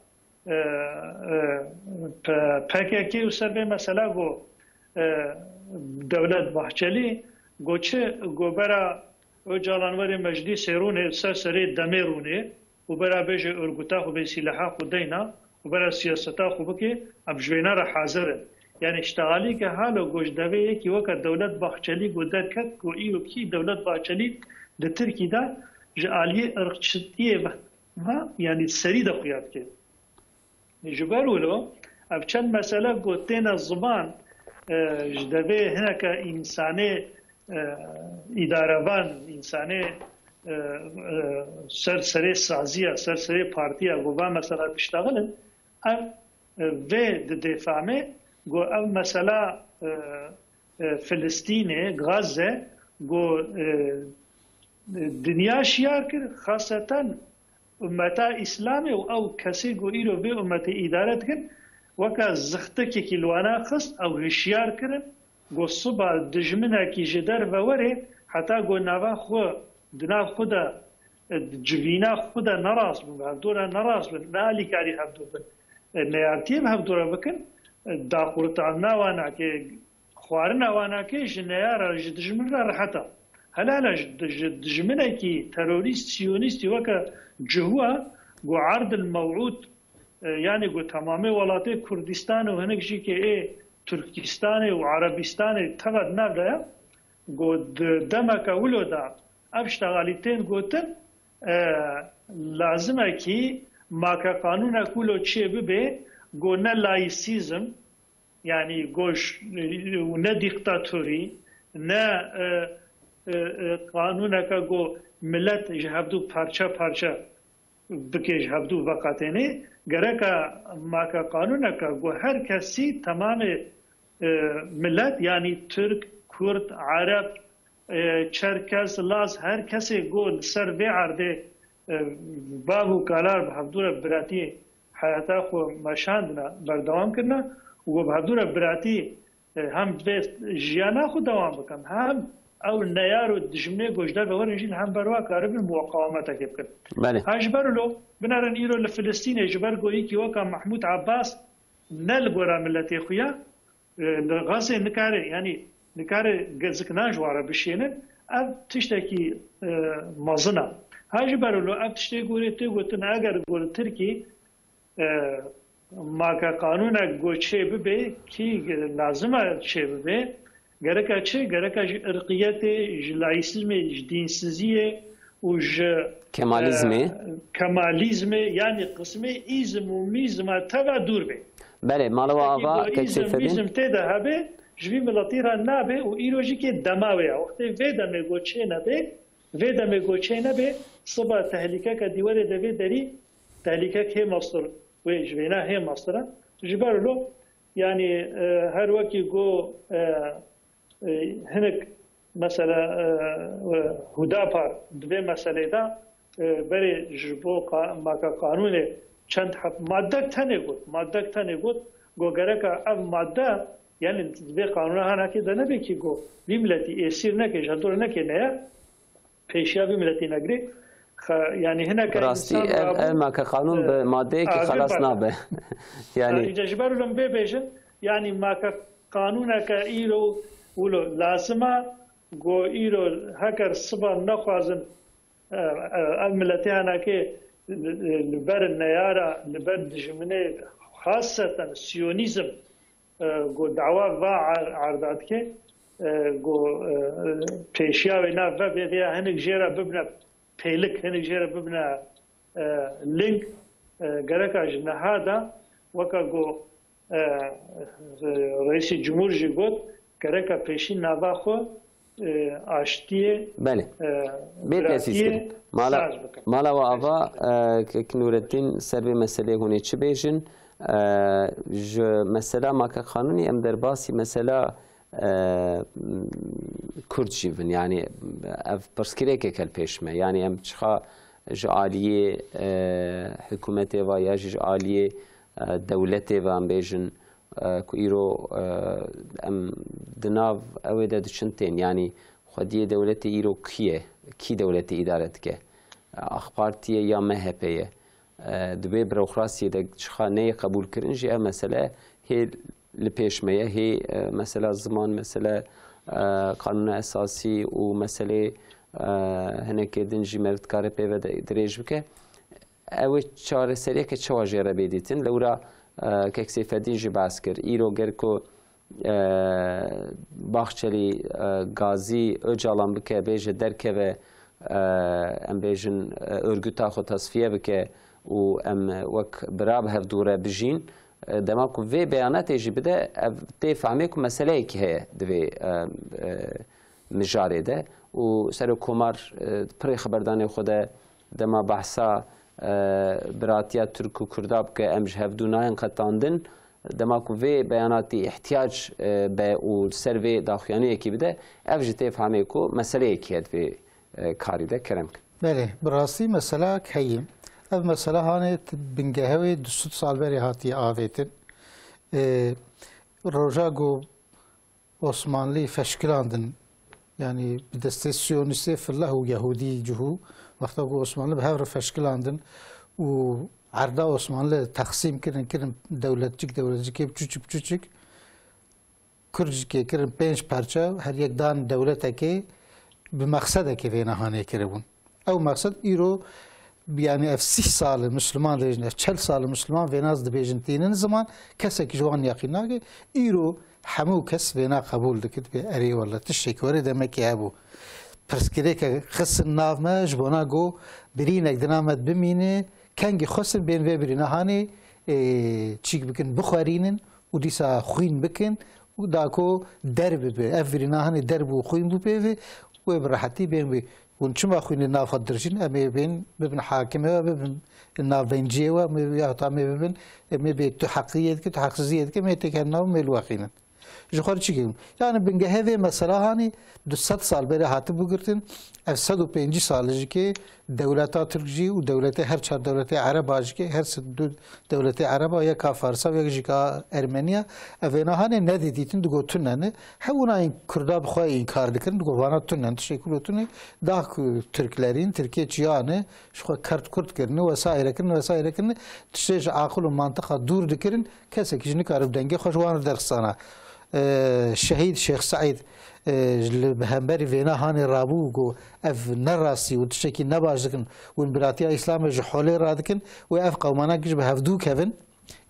e, e, P-, P K K û ser vê mesela got, e, Dewlet Bahçelî got çi, got bera Ocalan were meclîsê rûnê, ser serê demê rûnê û bera bêje örgüta xwe bê sîleha xwe deyna û bera siyaseta xwe bike, em ji wêne re hazir in. Yani ji tealî ke halo got ji devê yekî weke Dewlet Bahçelî got derket, got îro kî Dewlet Bahçelî di Tirkî de ji aliyê irqçitiyê ve, ha, yani serî de xuya dike. Ji ber wilo ev çend mesele ku têne ziman, e, ji devê hineke însanê, e, îdarevan, însanê, e, e, ser serê saziya, ser serê partiya ku va mesela diştexilin, Ev, e, vê didê famê, go ev mesela, e, e, Filistînê, Gazze, go, e, dinya şiyar kir, xaseten ummeta Îslamê û ew kesê ku îro vê ummetê îdare dikin, weke zixtikekî li wana xist, ew hişyar kirin, ku siba dijminekî ji derve were, heta ku nava xwe, di nav xwe de, di civîna xwe de nerast bin, bi hevdû re nerast bin, ne alîkarî hevdû bin, neyartiyê bi hevdû re bikin, daxurtandina wana ke, xwarina wana ke ji neyara, ji dijmin re rehet e. Hele hele ji, ji dijminekî terorîst, siyonîstî weke Cihûa, ku erdil mewûd, e, yanî ku temamê welatê Kurdistan û hinek jî ke ê Tirkistanê û Erebîstanê teva di nav de ye, ku di demeke wilo de ev ştegalî tên gotin, e, lazim e kî make qanûnek wilo çê bibe, ku ne laîsîzm, yanî goş, e, ne dîktatorî, ne, e, e, e, qanûneke ku milet ji hevdû parçe parçe bike, ji hevdû veqetêne. Gereka make qanûneke ku her kesî, temamê, e, milet, yanî Tirk, Kurd, Ereb, e, Çerkez, Laz, her kesê ku li ser vê erdê, e, bav û kalar bi hevdû re biratî heyata xwe meşandine, berdewam kirine û ku bi hevdû re biratî, e, hem divê jiyana xwe dewam bikin, hem ew neyar û dijminê ku ji derve werin jî li hember wa karibin muqawemetekê bikin. Belê. Ha ji ber wilo binerin îro li Filistînê ji ber ku yekî weka Mehmûd Abbas ne li gora miletê xwe ya, e, li Gazê nikare, yanî nikare ge-, zikinan ji wan re bişênin. Ev tiştekî, e, mezin e. Ha ji ber wilo ev tiştê gorê tê gotin, eger gorê Tirkî, e, make qanûnek go çê bibe, kî lazim e çê bibe, gereka çi? Gereka ji irqiyetê, ji laîsîzmê, ji dînsiziyê û ji, Kemalîzmê. e, kemalîzmê, yanî qismê îzm û mîzma teva dûr be. Belê, mala we ava, Kek Seyfedîn. Îzm, mîzm tê de hebe, ji vî miletî re nabe û îro jî kê dema wê ya. Wextê vê demê go çê nebe, vê demê go çê nebe, siba tehlîkeke dî were de vê derî, tehlîkek hê mestir, wê ji vêna hê mestir e. Ji ber wilo, yanî, e, her wekî go, e, e, hinek mesela, e, e, Hudapar di vê meselê de, e, berê ji bo qa-, make qanûnê çend heb-, maddek tenê got, maddek tenê got, go gereka ev madde, yanî di vê qanûna hanakê de nebe kî go vî miletî êsîr neke, ji dor neke neye, pêşiya vî miletî negirê. Xe-, yanî hineke Bi rastî insan ev, rabû, ev make qanûn e, bi madeyekî agir xelas berda. Nabe. Yanî Îca ji ber wilo em bê bêjin, yanî make qanûneke îro wilo lazim e, go îro heger siba nexwazin, e, e, ev miletê henekê li, li ber neyara, li ber dijminê, xaseten siyonîzm, e, ku dawa va er-, erda dike, e, ku, e, pêşiya wê nav ve vê, vê ya hinek jê re bibine pêlik, hinek jê re bibine, e, link, e, gereka ji niha de weke ku, e, Reîsê Cumhur jî got, gereka pêşî nava xwe, e, aştiyê, Belê. e, Bê tesîs biratiyê kirin. Mala, saz bikin. Mala we ava, e, Kek Nûreddîn, ser vê meseleyê hûn ê çi bêjin? E, ji mesela make qanûnî em derbasî mesela, e, Kurd jî bin. Yanî ev pirsgirêkek e li pêş me. Yanî em çiqa ji aliyê, e, hikûmetê ve ya jî ji aliyê, e, dewletê ve em bêjin, e, ku îro, e, em di nav ew ê de diçin tên. Yanî xwediyê dewletê îro kî ye? Kî dewletê îdare dike? E, AK Partî ye ya M H P ye? E, di wê burokrasiyê de çiqa neyê qebûlkirin jî ev mesele hê li pêş me ye. Hê, e, mesela ziman, mesele, e, qanûna esasî û meselê, e, hinekê din jî meriv dikare pê ve de dirêj bike. Ew ê çareseriyeke çawa jê re bê dîtin? Lewra, e, Kek Seyfedîn jî behs kir. Îro ger ku, e, Bahçelî, e, gazî Ocalan bike, bêje derkeve, e, em bêjin, e, örgüta xwe tasfiye bike û em wek bira bi hevdû re bijîn. E, dema ku vê beyanatê jî bide, ev tê fehmê ku meseleyekî heye di vê, e, e, mijarê de û Serokkomar, e, pirê xeberdanê xwe de dema behsa, e, biratiya Tirk û Kurda bike, em ji hevdû nayên qetandin. Dema ku vê beyanatî îhtiyac, e, be û li ser vê daxuyaniyekî bide, ev ji tê fehmê ku meseleyekî ye di vê, e, karî de. Kerem kin. Belê, bi rastî meselak heye. Ev mesela hanê t-, bingehe wê du sed sal berê hatiye avêtin. E, roja ku Osmanlî feşkilandin, yanî bi destê Siyonîstê fileh û Yehûdî cihû, wexta ku Osmanlî bi hev re feşkilandin û erda Osmanlî teqsîm kirin, kirin dewletçik, dewletçikê biçûçik, biçûçik, Kurcikê kirin pênc parça, her yek dan dewletekê, bi mexsedekê vêna hanê kiribûn. Ew mexsed îro, yanî ev sîh sal e Misliman dibêjin, ev çel sal e Misliman vêna dibêjin tînin ziman, kesekî ji wan yaqîn nake. Îro hemû kes vêna qebûl dike, dibê erê wele tiştekî were demekê hebû. Pirsgirêke xistin nav me, ji bona ku birînek di nav me de bimîne, kengî xwestin bên vê birîna hanê, e, çîk bikin, bixwerînin û dîsa xwîn bikin û da ku der bibe. Ev birîna hanê der bû, xwîn bû pê ve, wê bi rehetî bên wê. Hûn çima xwînê nav xwe dirijîn? Em ê bên bibin hakimê we, bibin navbenciyê we, em ê, ya em ê bibin, em ê bê tu heqiyê dike, tu heqsiziyê dike, em ê têkevin nav, em ê li we xînin. Ji xwe re çi kirin? Yani bingehê vê mesela hanî du sed sal berê hatibû girtin, ev sed û pêncî sal e jikê dewleta Tirk jî û dewletê, her çar dewletê Ereba jikê, her se du dewletê Ereba, yeka Farsa û yek jî ka Ermeniya, ev êna hanê nedîdîtin, digot tune ne. Hewna ên Kurda bi xwe înkar dikirin, digot vana tune ne, tiştê ku tune, da ku Tirklerîn, Tirkê çiya ne, ji xwe kert kurt kirine, wesaire kirine, wesaire kirine, tiştê ji aqil û mantiqa dûr dikirin, kesekî jî nikare bi dengê xwe ji wan re derxisana. E, Şehîd Şêx Seîd, e, li hemberî vêna hanê rabû, got, ev ne rastî û tiştekî ne baş dikin, hûn biratiya Îslamê ji holê radikin, wê ev qewmana giş bi hevdû kevin,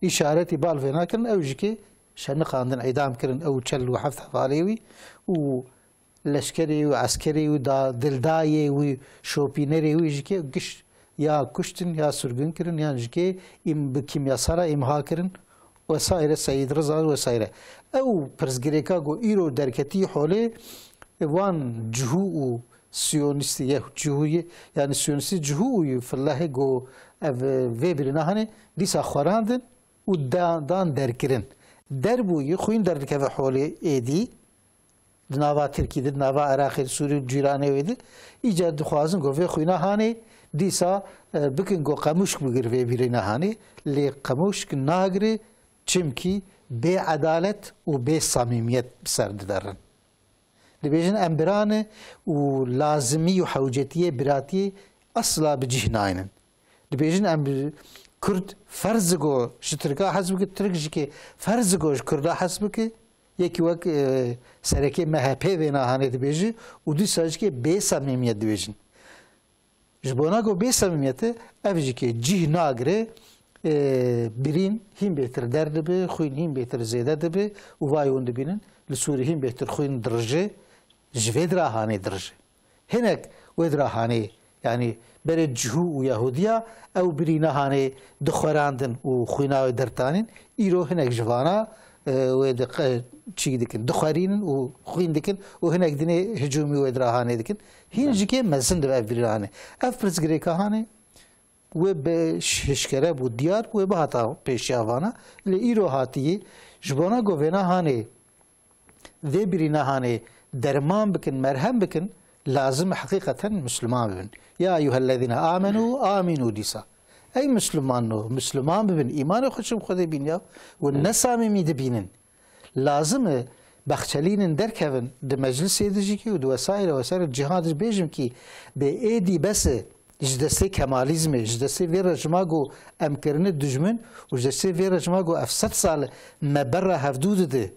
îşaretî bal vêna kirin, ew jikê şeniqandin, îdam kirin, ew çel û heft hevalê wî û leşkerê wî, eskerê wî, da, dildayê wî, şopînerê wî jikê giş ya kuştin, ya sirgûn kirin, yan jikê îm-, bi kîmyasala îmha kirin, wesaire, Seyîd Riza wesaire. Ew pirsgirêka ku îro derketî holê, wan cihû û siyonîstî yê cihû yê, yani siyonîstî cihû û filehê ku ev vê birîna hanê dîsa xwerandin û da-, dan derkirin. Derbûyî xwîn derdikeve holê êdî, di nava Tirkî de, di nava Iraqê, di Sûrî û cîranê wê de, îcar dixwazin ku vê xwîna hanê dîsa, e, bikin ku qemûşk bigir vê birîna hanê, lê qemûşk nagire, çimkî bê edalet û bê samîmiyet bi ser diderin. Dibêjin em bira ne û lazimî û hewcetiyê biratiyê esla bi cih naynin. Dibêjin em bi Kurd ferz go ji Tirka hez bike, Tirk jikê ferz go ji Kurda hez bike. Yekî wek, e, serekê M H P vê nahanê dibêje û dîsa jikê bê samîmiyet dibêjin. Ji bona ku bê samîmiyete ev jikê cih nagire, e, birîn hîn bêtir derdibe, xwîn hîn bêtir zêde dibe û vay hûn dibînin li Sûrî hîn bêtir xwîn dirije, ji vê dira hanê dirije. Hinek wê dira hanê, yanî berê cihû û Yahûdiya ew birîna hanê dixwerandin û xwîna wê dertanîn, îro hinek ji vana, e, wê di qe-, çî dikin, dixwerînin û xwîn dikin û hinek dinê hicûmî wê dira hanê dikin. Hîn Belê. jikê mezin dibe ev birîna hanê. Ev pirsgirêka hanê wê bi ş-, hişkere bû, diyar bû, wê bihata pêşiya vana. Lê îro hatiyê, ji bona govêna hanê vê birîna hanê derman bikin, merhem bikin, lazim e heqîqeten Misliman bibin. Ya eyyuhellezîne amenû, amînû dîsa. Ey Mislimano, Misliman bibin, îmanê xwe çi bi Xwedê bîn ya, hûn ne samîmî dibînin. Lazim e Baxçelînin derkevin di meclisê de jî kî û di wesaire wesaire cîhan de bêjim kî bê êdî bes e ji destê Kemalîzmê, ji destê vê rejima ku em kirine dijmin û ji destê vê rejima ku ev sed sal me berra hevdû dide.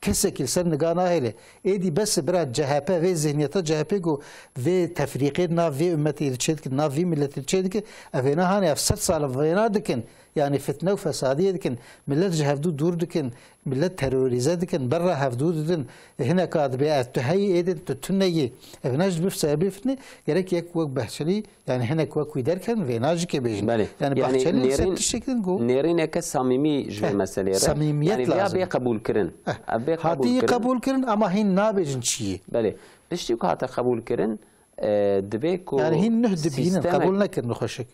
Kesekî li ser niga nahêle. Êdî bes e bira C H P, vê zihniyeta C H P ku vê tefrîqê di nav vê ummetê de çêdike, di nav vî miletê de çêdike, ev êna hanê ev sed sal vêna dikin. Yanî fitne û fesadiyê dikin. Milet ji hevdû dûr dikin. Milet terorîze dikin. Berra hevdû didin. Hineka dibê ev tu heyî êdî tu tune yî. Ev ne ji bi sebebê fitne. Gerek yek wek Bahçelî Yani hinek wek wî derkevin vêna jî kê bêjin. Belê. Yani Yani Bahçeli ser nêrîn-, tiştek din ku nêrîneke samîmî ji vê Heh, meselê re. samîmiyet Yani vêya lazim. bê qebûl kirin. Heh. Ev bê Hatî qebûl kirin. qebûl kirin ama hîn nabêjin çi yî. Belê. Piştî ku hate qebûl kirin, e, divê ku Yani hîn nuh dibînin, sistemek qebûl nekirin xweşik.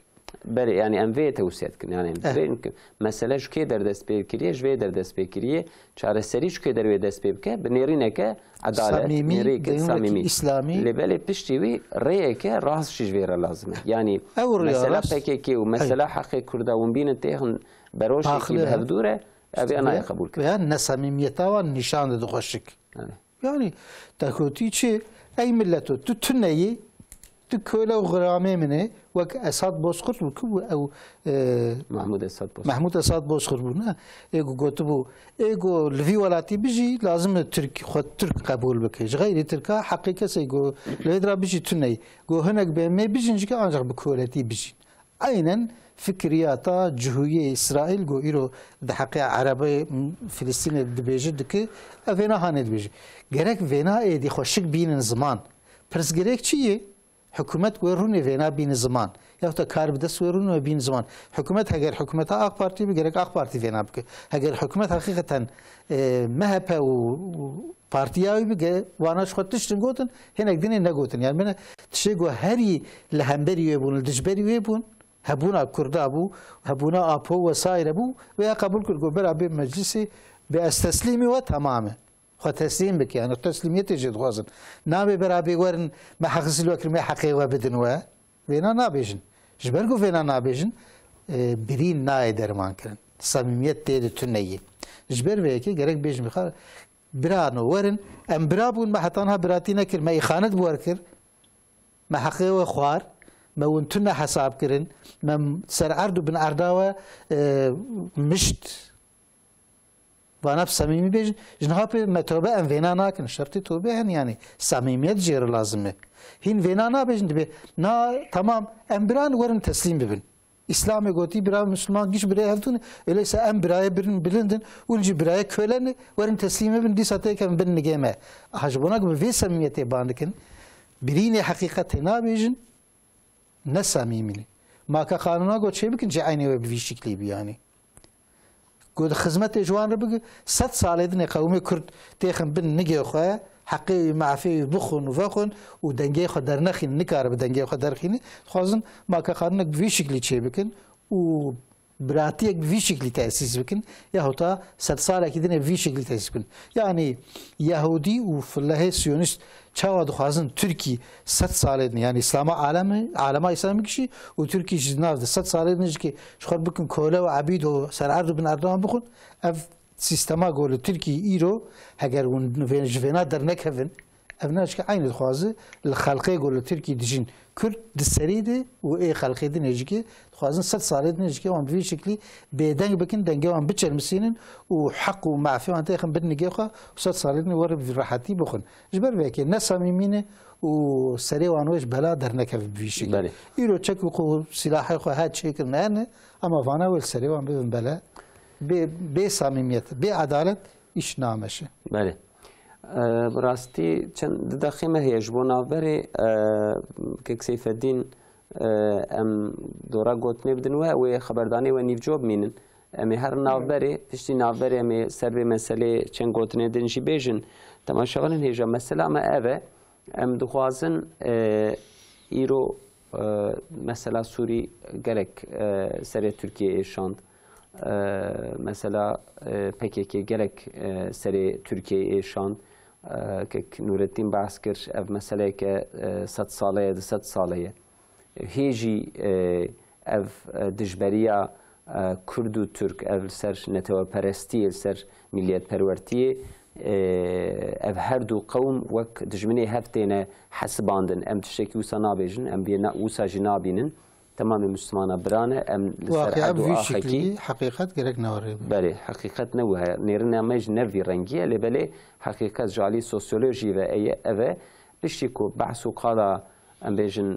Belê, yani em vê tewsiye dikin. Yani em Eh. vê dikin. Mesele ji kê der dest pê kiriye, ji vê der dest pê kiriye. Çareserî ji kê der wê dest pê bike? Bi nêrîneke edalet, Samîmî, nêrîneke dengeke samîmî. Îslamî. Lê belê piştî wî rêyeke rast jî ji vê re lazim e. Yani Ew rêya mesela rast. P K K û mesela Hey. heqê Kurda hûn bînin têxin beroşekî Daxile bi he. hevdû re, ev ê Tabii. nayê qebûl kir. Veya nesamîmiyeta wan nîşan dide xweşik. Yani. Yani, te gotî çi? Ey milleto, tu tune yî, tu köle û xiramê min ê, wek Esad Bozkurt bû ku ew, e, Mahmud Esad Bozkurt. Mahmud Esad Bozkurt bû, ne? Ê ku gotibû, ê ku li vî welatî bijî, lazim e Tirk, xwe Tirk qebûl bike. Ji xeyrî Tirka heqê kesê ku li vê dira bijî tune yî. Ku hinek bê mê bijîn jike ancak bi koletî bijîn. Aynen fikriyata cihûyê Îsraîl ku îro di heqê Erebê, m, Filistînê dibêje dike, ev vêna hanê dibêje. Gerek vêna êdî xweşik bînin ziman. Pirsgirêk çi yê? Hikûmet wê rûnê vêna bîne ziman. Yahut da kar bi dest wê rûnê bîne ziman. Hikûmet heger hikûmeta AK Partî bi, gerek AK Partî vêna bike. Heger hikûmet heqîqeten, e, M H P û, û partiya wî bige, wana ji xwe tiştin gotin, hinek dinê negotin. Yani bine tişê ku herî li hemberî wê bûn, li dijberî wê bûn, hebûna Kurda bû, hebûna Apo wesaire bû, wê ya qebûl kir ku bera bê meclisê, bê ez teslîmî we, temam e. Xwe teslîm bike, yani teslîmiyetê jê dixwazin. Nabê bera bê werin, me heq zîl we kir, me heqê we bidin we. Vêna nabêjin. Ji ber ku vêna nabêjin, e, birîn nayê derman kirin. Samîmiyet tê de tune yî. Ji ber vê yekê gerek bêjin bixwe, Birano, werin, em bira bûn, me heta niha biratî nekir, me îxanet bi we kir, me heqê we xwar, me win tune hesab kirin, me ser erd û bin erda we, e, mişt. Vana bi samîmî bêjin, ji niha pê me tobe em vêna nakin, şertê tobe hene, yani samîmiyet jê re lazim e. Hîn vêna nabêjin, dibê, na, temam, em biran, werin teslîm bibin. Îslamê gotî, bira Misliman giş birê hevdû ne. Öyleyse em birayê birin bilind in, û jî birayê köle ne, werin teslîm bibin, dîsa têkevin bin nigê me. Aha, ji bona ku bi vê samîmiyetê ban dikin, birînê heqîqetê nabêjin, ne samîmî ne. Ma ka qanûna got çê bikin, jî eynê we bi vî şiklî bî, yanî. Ku di xizmetê ji wan re bigir, sed salê din ê qewmê Kurd têxin bin nigê xwe, heqê wî, mafê wî bixwin û vexwin û dengê xwe dernexînin, nikare bi dengê xwe derxîne. Dixwazin maka qanûnek bi vî şiklî çêbikin û biratiyek bi vî şiklî tesîs bikin, yahûta sed salekî din ê bi vî şiklî tesîs bikin. Yanî Yehûdî û filehê Siyonîst Çawa dixwazin Tirkî sed salê din, yani Îslama alemi, alema Îslamî kişî û Tirkî ji nav de sed salê din jî ki ji xwe bikin kole û ebîd û ser erd û bin erdan bixwin, ev sîstema ku li Tirkî îro heger hûn vê-, ji vêna dernekevin, ev ne jî ki eynî dixwazi li xelqê ku li Tirkî dijîn Kurd di serî de û ê xelqê din ê jî ki dixwazin sed salê din ê jî ki wan bi vî şiklî bêdeng bikin, dengê wan biçermisînin û heq û mafê wan têxin bin nigê xwe û sed salê din ê were bi rehetî bixwin. Ji ber vê yekê ne samîmî ne û serê wan wê ji bela dernekeve bi vî şekilî. Belê. Îro çek û qo-, silahê xwe her çêkirine hene, ama vana wê li serê wan bibin bela. Bê, bê samîmiyet, bê edalet îş nameşe. Belê. E, bi rastî çend du deqê me heye ji bo navberê, e, Kek Seyfeddîn, e, em dora gotinê bidin we, wê xeberdanê we nîvco bimînin. Em ê her navberê, piştî navberê em ê ser vê meselê çend gotinê din jî bêjin. Temaşevanên hêja, mesela me ev e. Em dixwazin, e, îro, e, mesela Sûrî gelek, e, serê Tirkiyê êşand. E, mesela, e, P K K gelek, e, serê Tirkiyeyê êşand. E, Kek Nûrettîn behs kir, ev meseleyeke, e, sed sale ye, du sed sale ye. Hê jî, e, ev, e, dijberiya, e, Kurd û Tirk, ev li ser neteweperestiyê, li ser milliyetperwertiyê, e, ev her du qewm wek dijminê hev têne hesibandin. Em tiştekî wisa nabêjin, em vê na-, wisa jî nabînin. Temamê Mislimana bira ne, em li ser Waqiya erd û bi vî axekî şiklî heqîqet gerek ne were. Belê, heqîqet ne wiha ye. Nêrîna me jî ne vî rengî ye, lê belê heqîqet ji alî sosyolojî ve eye, ev e. Piştî ku behs û qala, em bêjin,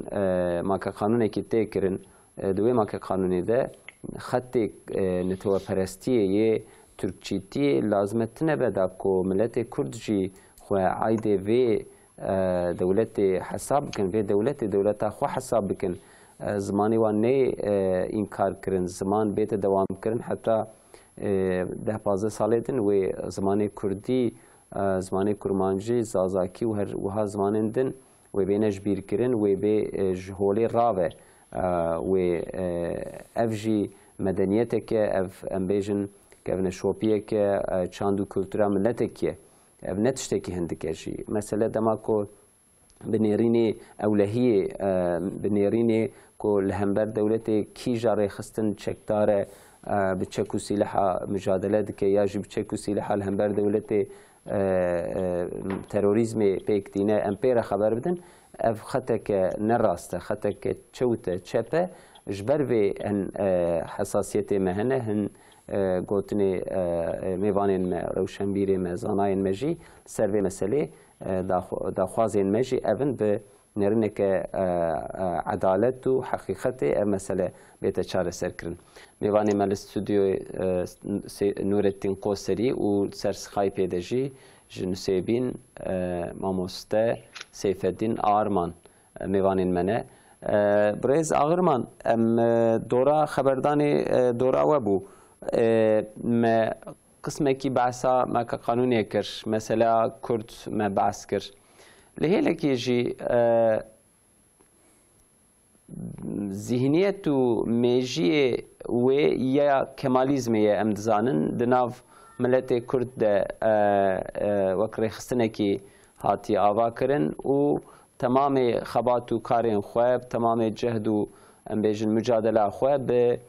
e, maka qanûnekî tê kirin, e, di wê maka qanûnê de xetê, e, neteweperestiyê yê Tirkçîtiyê lazim e tune be da ku miletê Kurd jî xwe aydê vê, e, dewletê hesab bikin, vê dewletê dewleta xwe hesab bikin. E, zimanê wan nê, e, înkar kirin, ziman bête dewam kirin heta, e, deh pazdeh salê din wê zimanê kurdî, e, zimanê kurmancî, zazakî û her wiha zimanên din wê bêne ji bîr kirin, wê bê, e, ji holê rave. e, wê, e, ev jî medeniyeteke, ev, em bêjin, kevneşopiyeke, e, çand û kultura miletekî ye. Ev ne tiştekî hindik e jî. Mesele dema ku bi nêrînê ewlehiyê, e, bi nêrînê ku li hember dewletê kîja rêxistin çekdar e, e, bi çek û sîleha mucadele dike ya jî bi çek û sîleha li hember dewletê, e, e, terorîzmê pêk tîne, em pê re xeber bidin. Ev xeteke ne rast e, xeteke çewt e, çep e. Ji ber vê hin, e, hesasiyetê me hene, hin, e, gotinê, e, e, mêvanên me, rewşenbîrê me, zanayên me jî li ser vê meselê, e, daxw-, daxwazên me jî ev in, bi nêrîneke, e, e, edalet û heqîqetê ev mesele bête çareserkirin. Mêvanê me li stûdyoyê, e, Sê-, Nûrettîn Qoserî û li ser Skypeê de jî ji Nusêbîn, e, mamoste Seyfeddîn Arman, e, mêvanên me ne. E, Birêz Agirman, em, e, dora xeberdanê, e, dora we bû. E, me qismekî behsa Meke Qanûnê kir, mesela Kurd me behs kir. Li hêlekê jî, e, zîhniyet û mêjiyê wê ya Kemalîzmê ye, em dizanin, di nav miletê Kurd de, e, e, wek rêxistinekî hatiye ava kirin û temamê xebat û karên xwe, bi temamê cehd û, em bêjin, mucadela xwe bi,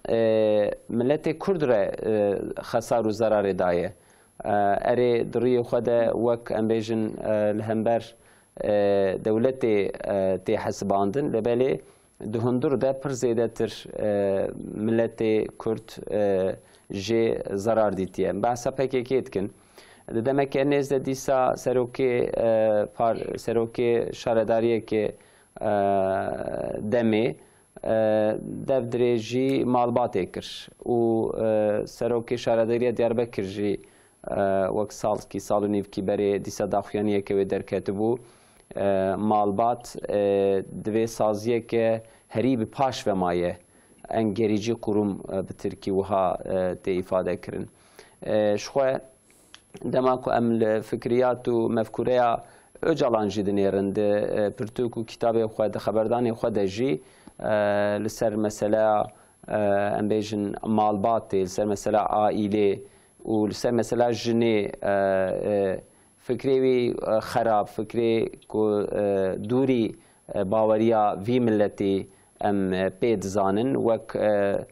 e, miletê Kurd re, e, xesar û zerarê daye. E, erê di rûyê xwe de wek, em bêjin, e, li hember, e, dewletê, e, tê hesibandin, lê belê di hundir de pir zêdetir, e, miletê Kurd, e, jê zerar dîtiye. Em behsa P K K dikin. Di demeke nêz de dîsa serokê, e, par-, serokê şaredariyeke, e, demê, e, dev dirêjî malbatê kir û, e, serokê şaredariya Diyarbekir jî, e, wek salkî, sal û nîvkî berê dîsa daxuyaniyeke wê derketibû. E, malbat, e, divê saziyeke herî bi paş ve maye. Engerîcî qurum, e, bi tirkî wiha, e, tê îfade kirin. E, ji xwe dema ku em li fikriyat û mefkûreya Ocalan jî dinêrin, di, e, pirtûk û kitabê xwe, di xeberdanê xwe de jî, e, li ser mesela, e, em bêjin malbatê, li ser mesela aîlê û li ser mesela jinê, e, e, fikrê wî, e, xerab, fikrê ku, e, dûrî, e, baweriya vî miletî em, e, pê dizanin, wek, e,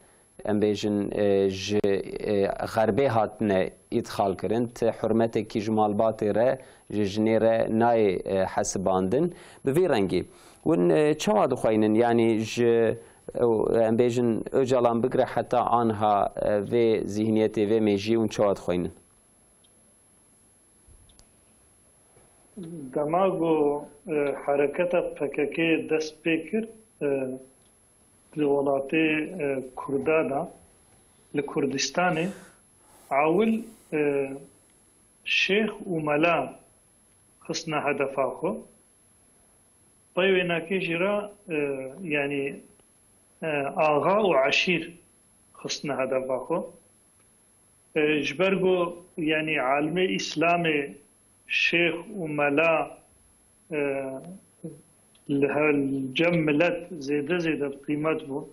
em bêjin, e, ji, e, xerbê hatine îdxal kirin, ti hurmetekî ji malbatê re, ji jinê re nayê, e, hesibandin. Bi vî rengî, hûn, e, çawa dixweynin? Yanî ji, e, em bêjin, Ocalan bigire heta anha, e, vê zîhniyetê, vê mêjiyê hûn çawa dixweynin? Dema ku, e, hereketa P K K dest pê kir, e, di welatê, e, Kurda de, li Kurdistanê, ewil, e, şêx û mela xistine hedefa xwe. Pey wênakê jî re, e, yanî, e, axa û eşîr xistine hedefa xwe. E, ji ber ku, yanî, alimê Îslamê, şêx û mela, e, li he-, li cem milet zêde zêde bi qîmet bû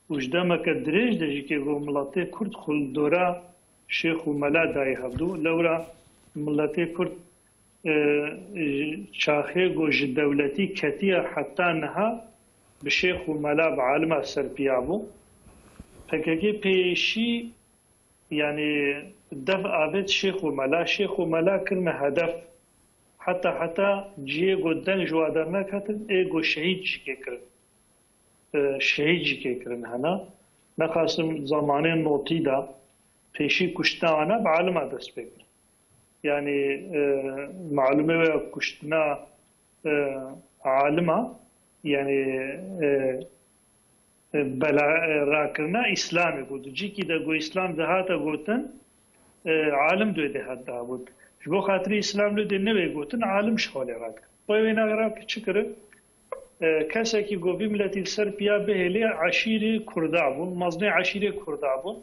û ji demeke dirêj de jî kê ku miletê Kurd xwe li dora şêx û mela dayî hevdû. Lewra miletê Kurd, e, ji çaxê ku ji dewletî ketiye heta niha bi şêx û mela, bi alima ser piya bû. P K K pêşî, yanî, dev avêt şêx û mela, şêx û mela kirine hedef. Heta, heta cihê ku deng ji wa derneketin, ê ku şehîd jî kê kirin. E, şehîd jî kê kirin hene. Nexasim zamanê notî de pêşî kuştina wana bi alima dest pê kir. Yanî, e, malûmê we kuştina, e, alima, yanî, e, e, bela, e, rakirina Îslamê ku di cîkî de ku Îslam dihate gotin, e, alim dê hat dabût. Ji bo xatirî Îslam lê dê newê gotin, alim ji holê rakir. Pey wê nexra çi kirin? E, kesekî ku vî miletî li ser piya bihêlê eşîrê Kurda bûn, mezinê eşîrê Kurda bûn.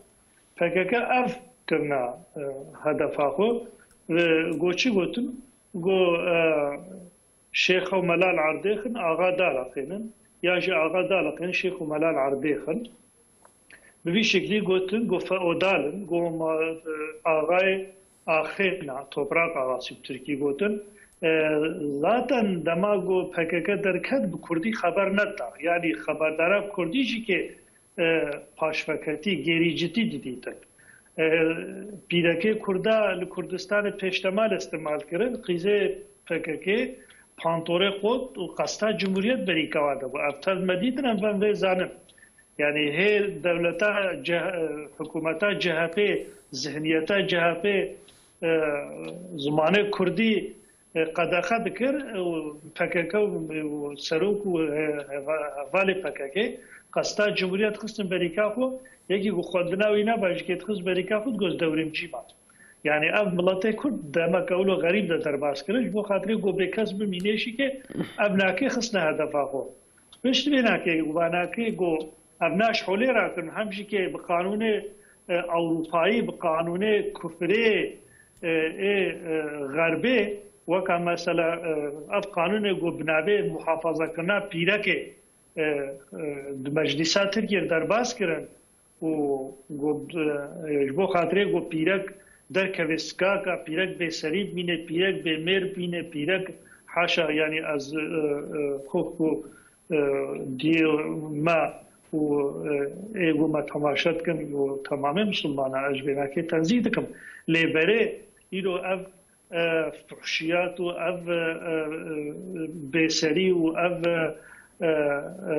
P K K ev kirina, e, hedefa xwe. Ve go çi gotin? Go, e, şêx û mela li erdê xin, axa darexînin. ya jî axa daliqin, şêx û mela li erdê xin. Bi vî şeklî gotin, got feodal in, got ma, e, axayê axê ne, toprak axası bi tirkî gotin. E, zaten dema got P K K derket bi kurdî xeber neda. Yanî xeberdara kurdî jî kê, e, paşveketî, gêrîcitî didîtin. E, pîrekê kurda li Kurdistanê pêştemal îstimal kirin, qîzê P K K pantorê qot û qesta cumhuriyet berî kewa de bû. Ev tev me dîtin, em vê zanin. Yanî hê dewleta C H, e, hikûmeta C H P, zihniyeta C H P, e, zimanê kurdî, e, qedexe dikir, e, û P K K û, û serok û, e, heva-, hevalê P K K qesta cumhuriyet xistin berîka xwe, yekî ku xwendina wî neba jî kê dixist berîka xwe, digot dewrêmcî ma. Yanî ev miletê kurd demeke wilo xerîb de derbas kirin, ji bo xatirê ku bê kes bimînê jî kê ev nakê xistine hedefa xwe. Pişt vê nakê, vanakê ku ev na ji holê rakirin, hem jî kê bi qanûnê, e, ewropayî, bi qanûnê kufrê, e, ê, e, xerbê, weka mesela, e, ev qanûnê ku bi navê muhafazakirina pîrekê, e, e, di meclîsa Tirkiyê derbas kirin û ku, e, ji bo xatirê ku pîrek derkeve sikaka, pîrek bêserî bimîne, pîrek bê mêr bimîne, pîrek haşa, yanî ez, e, e, xwe ku, e, diyê me û, e, ê ku me temaşe dikin û temamê misilmana ez ji vê nakê tenzîh dikim. Lê berê îro ev, e, fuhşiyat û ev, e, e, bêserî û ev, e, e, e,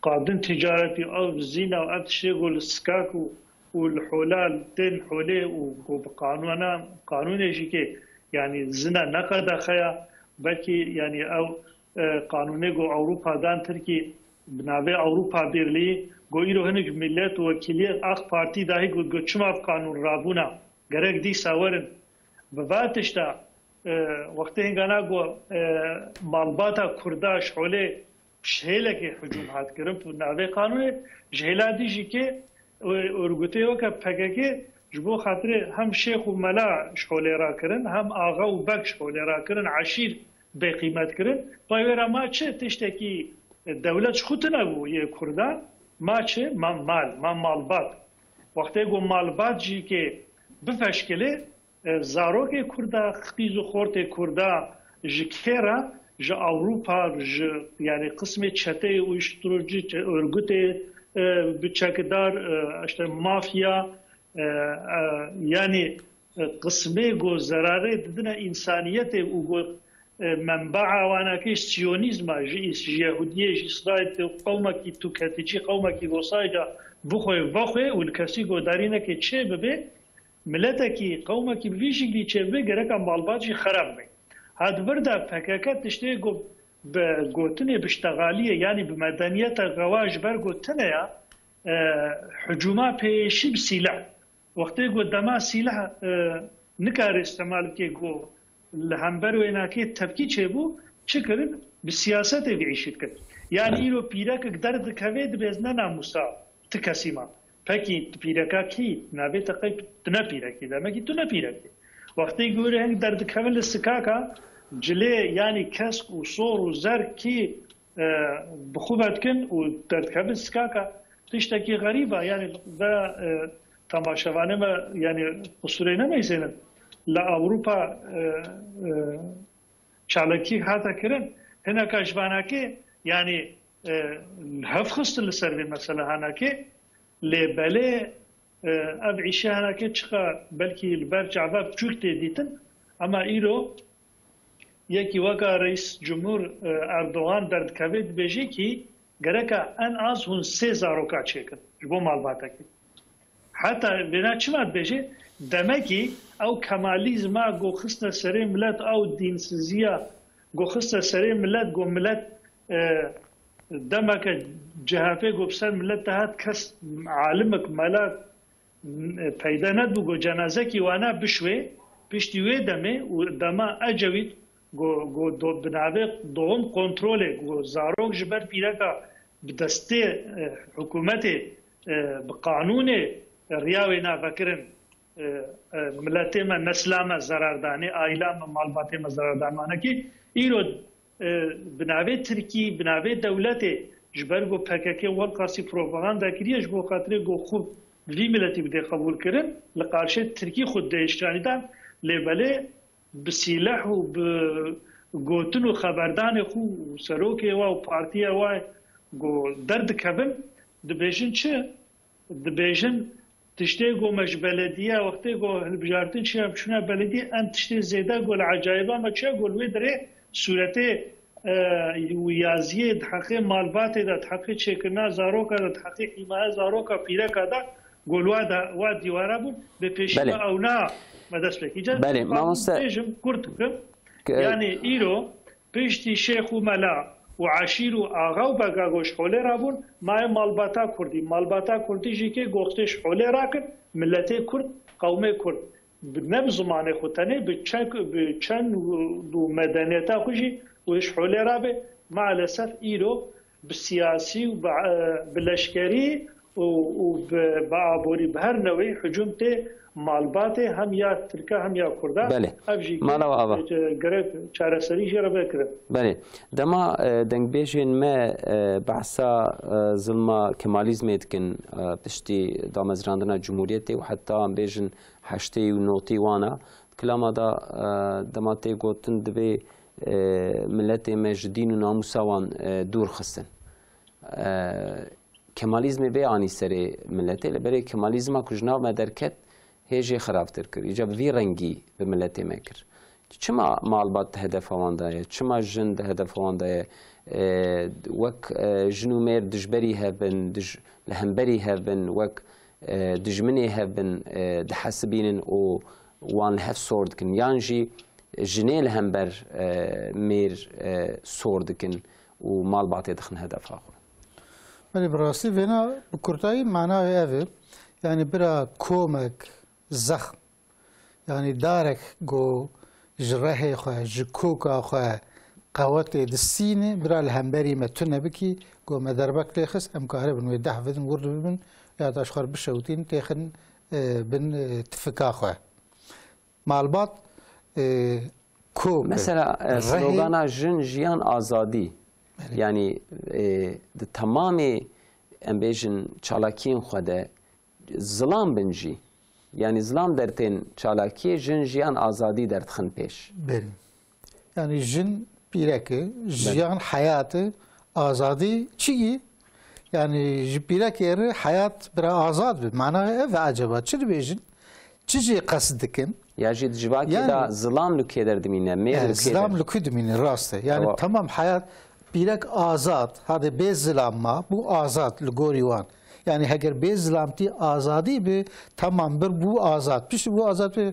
qadin ticaretî, ev zîna û ev tiştê ku li sikak û, û li hola, li tên holê û ku bi qanûna, qanûnê jî kê, yanî zina ne qedexe ya, belkî yanî ew, e, qanûnê ku Ewropa dan Tirkî bi navê Ewropa Birlî, ku îro hinek millet û wekîliyê AK Partî dahî ku, ku çima ev qanûn rabûna, gerek dîsa werin. Bi va tişta, e, wextê hingana ku, e, malbata Kurda ji holê ji hêlekê hicûm hat kirin, bi navê qanûnê, ji hêla dî jî kê, e, örgütê weke P K K ji bo xatirê hem şêx û mela ji holê rakirin, hem axa û beg ji holê rakirin, eşîr bêqîmet kirin. Pey wê re ma çi? Tiştekî dewlet ji xwe tune bû yê Kurdan. Ma çi? Ma mal, ma malbat. Wextê ku malbat jî kê bifeşkilê, e, zarokê Kurda, qîz û xortê Kurda ji kê re? Ji Ewropa, ji, yanî qismê çeteyê uyuşturucu, çe-, örgütê, e, bi çekidar, e, işte mafya, e, e, yanî, e, qismê ku zerarê didine însaniyetê û ku, e, menbaa wanakê siyonîzma ji îs-, ji Yehudiyê, ji Îsraîlê, qewmekî tûketicî, qewmekî ku sayca bixwe vexwe û li kesî guhdarî neke çê bibe, miletekî, qewmekî bi vî şiklî çêbibe, gereka malbat jî xerab be. Ha di vir de P K K tiştê ku bi gotinê bi ştexaliyê, yanî bi medeniyeta rewa ji ber ku tune ya, e, hicûma pêşî bi sîleh. Wextê ku dema sîleh, e, nikare îstemal bike ku li hember wênakê tepkî çêbû, çi kirin? Bi siyasetê vî îşî dikin. Yanî îro pîrekek derdikeve dibêzne namûsa. Ti kesî ma. Pekî tu pîreka kî? Navê te qey tu ne pîrekî, demekî tu ne pîrekî. Wextê gorê heng derdikevin li sikaka, cilê, yanî kesk û sor û zer kî, e, bi xwe vedikin û derdikevin sikaka, tiştekî xerîb e. Yanî ve, e, temaşevanê me, yanî qisûrê nemeyzênin. Li Ewropa, e, e, çalakî hate kirin. Hineka ji vanakê, yanî, e, hev xistin li ser vê mesela hanakê. Lê belê, e, ev îşe hanakê çiqa belkî li ber çava biçûk tê dîtin, ama îro yekî weka Reîs Cumhur, e, Erdogan derdikeve dibêje kî gereka en az hûn sê zaroka çêkin ji bo malbatekî. Heta vêna çima dibêje? Demekî ew kemalîzma ku xistine serê milet, ew dînsiziya ku xistine serê milet, ku milet, e, demeke C H P ku bi ser milet de hat, kes, alimik, mela, e, peyda nedibû ku cenazekî wana bişwê, piştî wê demê û dema Ecewît ku, ku do-, bi navê doğum kontrolê, ku zarok ji ber pîreka bi destê, e, hikûmetê, e, bi qanûnê riya wê navekirin, e, e, miletê me, nesla me zerar danê, aîla me, malbatê me zerar danê. Wanekî îro e, bi navê Tirkî, bi navê dewletê ji ber ku P K K welqasî propaganda kiriye ji bo xatirê ku xwe vî miletî bide qebûl kirin, li qarşê Tirkî xwe dêşkanî dan, lê belê bi sîleh û bi gotin û xeberdanê xwe û serokê wa û partiya wa ku derdikevin, dibêjin çi? Dibêjin, tiştê ku me ji belediye, wextê ku hilbijartin çi em çûne belediye, em tiştê zêde ku li ecayiba me çi ye, ku li wê derê sûretê, e, û yaziyê di heqê malbatê de, di heqê çêkirina zaroka de, di heqê hîmaya zaroka pîreka de, ku li wa de, wa dîwara bûn, bi pêşî Belê. me ew na me dest pê kir. Îcar Belê, ez mamoste- bêjim, kurt bikim. Ke- Yani îro, Piştî şêx û mela û eşîr û axa û bega ku ji holê rabûn, mayê malbata kurdî. Malbata kurdî jî kê goxtê ji holê rakir, miletê kurd, qewmê kurd. Bi, ne bi zimanê xwe tenê, bi çek, bi çend û, û medeniyeta xwe jî û ji holê rabe. Maalesef îro bi siyasî û bi, e, bi leşkerî û, û bi, bi aborî, bi her newê hicûm tê malbatê, hem ya Tirka hem ya Kurda. Belê. Ev jî Mala we ava. e, gerek çareserî jê re vekirin. Belê. Dema, e, dengbêjên me, e, behsa, e, zilma Kemalîzmê dikin, e, piştî damezrandina Cumhuriyetê û heta em bêjin heştê û notî wana, di kilama da, e, dema tê gotin divê, e, miletê me ji dîn û namûsa wan, e, dûr xistin. E, Kemalizmê vê anî serê miletê, li berê Kemalizma ku ji nav me derket, hê jê xirabtir kir. Îca bi vî rengî bi miletê me kir. Çima malbat di hedefa wan de ye? Çima jin di hedefa wan de ye? E, wek, e, jin û mêr dijberî hev bin, dij-, li hemberî hev bin, wek, e, dijminê hev bin, e, dihesibînin û wan li hev sor dikin. Yan jî jinê li hember, e, mêr, e, sor dikin û malbatê dixin hedefa xwe. Belê, bi rastî vêna bi kurtayî manayê ev e. Yani bira komek zexm, yani darek go ji rehê xwe, ji koka xwe qewetê distîne, bira li hemberî me tune bikî, go me derbek lê xist, em karibin wê deh bidin, wir bibin, ya da ji xwe re bişewitîn, têxin, e, bin, e, tifika xwe. Malbat, e, kok e. Mesela, e, Rehê slogana jin, jiyan, azadî. Belê. Yani, e, di temamê, em bêjin, çalakiyên xwe de zilam bin jî. Yani zilam dertên çalakiyê, jin, jiyan, azadî derdixin pêş. Belê. Yani jin pîrek e, Belê. jiyan heyat e, azadî çi ye? Yani ji pîrekê re heyat bira azad be. Manaya ev e acaba. Çi dibêjin? Çi jê qesd dikin? Ya jî di civakê Yani de zilam li kê derdimîne, mêr E, li kê zilam der- li ku dimîne, rast e. Yani Ewa. tamam heyat, pîrek azad, hadi bê zilam ma, bû azad li gorî wan. Yani heger bê zilamtî azadî bi, tamam bir bû azad. Piştî bû azad bi,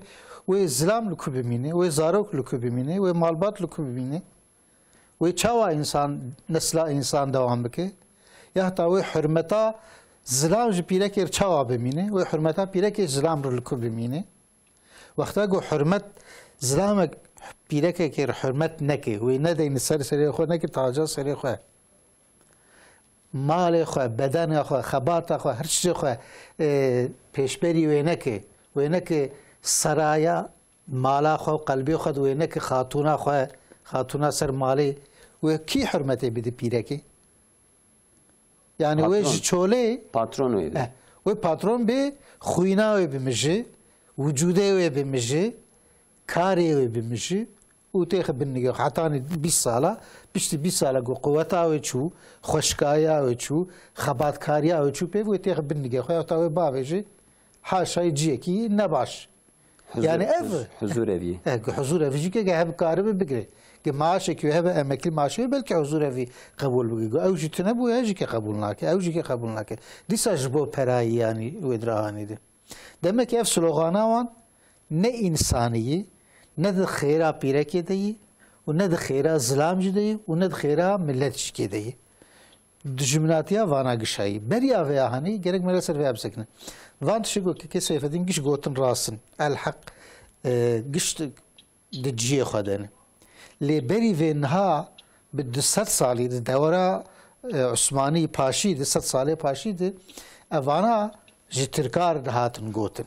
wê zilam li ku bimîne, wê zarok li ku bimîne, wê malbat li ku bimîne? Wê çawa însan, nesla însan dewam bike? Ya heta wê hurmeta zilam ji pîrekê re çawa bimîne? Wê hurmeta pîrekê zilam re li ku bimîne? Wexta ku hurmet, zilamek pîrekekê re hurmet neke, wê nedeyne ser serê xwe, neke taca serê xwe, malê xwe, bedena xwe, xebata xwe, her tiştê xwe, e, pêşberî wê neke, wê neke seraya mala xwe û qelbê xwe de, wê neke xatûna xwe, xatûna ser malê, wê kî hurmetê bide pîrekê? Yani wê Patron. ji çolê Patron wê be. Eh, wê patron bê, xwîna wê bimije, wicûdê wê bimije, karê wê bimije û têxe bin nigê xwe. Hetanî bîst sala, piştî bîst sala ku quweta wê çû, xweşikaya wê çû, xebatkariya wê çû pê, wê têxe bin nigê xwe, heta wê bavêje, haşayê ciyekî nebaş. Huzur, Yani ev huz-, huzur evî. Eh, ku huzur evî jî ke, ke hebe karibe bigire. Ke maaşekî wê hebe, emeklî maaşê wê, belkî huzur evî qebûl bike. Ku ew jî tune bûye, ev jî ke qebûl nake. Ew jî ke qebûl nake. Dîsa ji bo perayî, yani wê dirahanî de. Demek ki ev slogana wan ne însanî yî, ne di xêra pîrekê de yî û ne di xêra zilam jî de yî û ne di xêra milet jî kê de yî. Dijminatiya vana gişayî. Beriya vêya hanî gerek me li ser vêya bisekine. Van tiştê ku Kekê Seyfedîn giş gotin rast in. El Heq, e, giş di, di cihê xwe de ne. Lê berî vê niha bi du sed salî di dewera, e, Osmanî paşî di, sed salê paşî di, evana ji Tirka re dihatin gotin.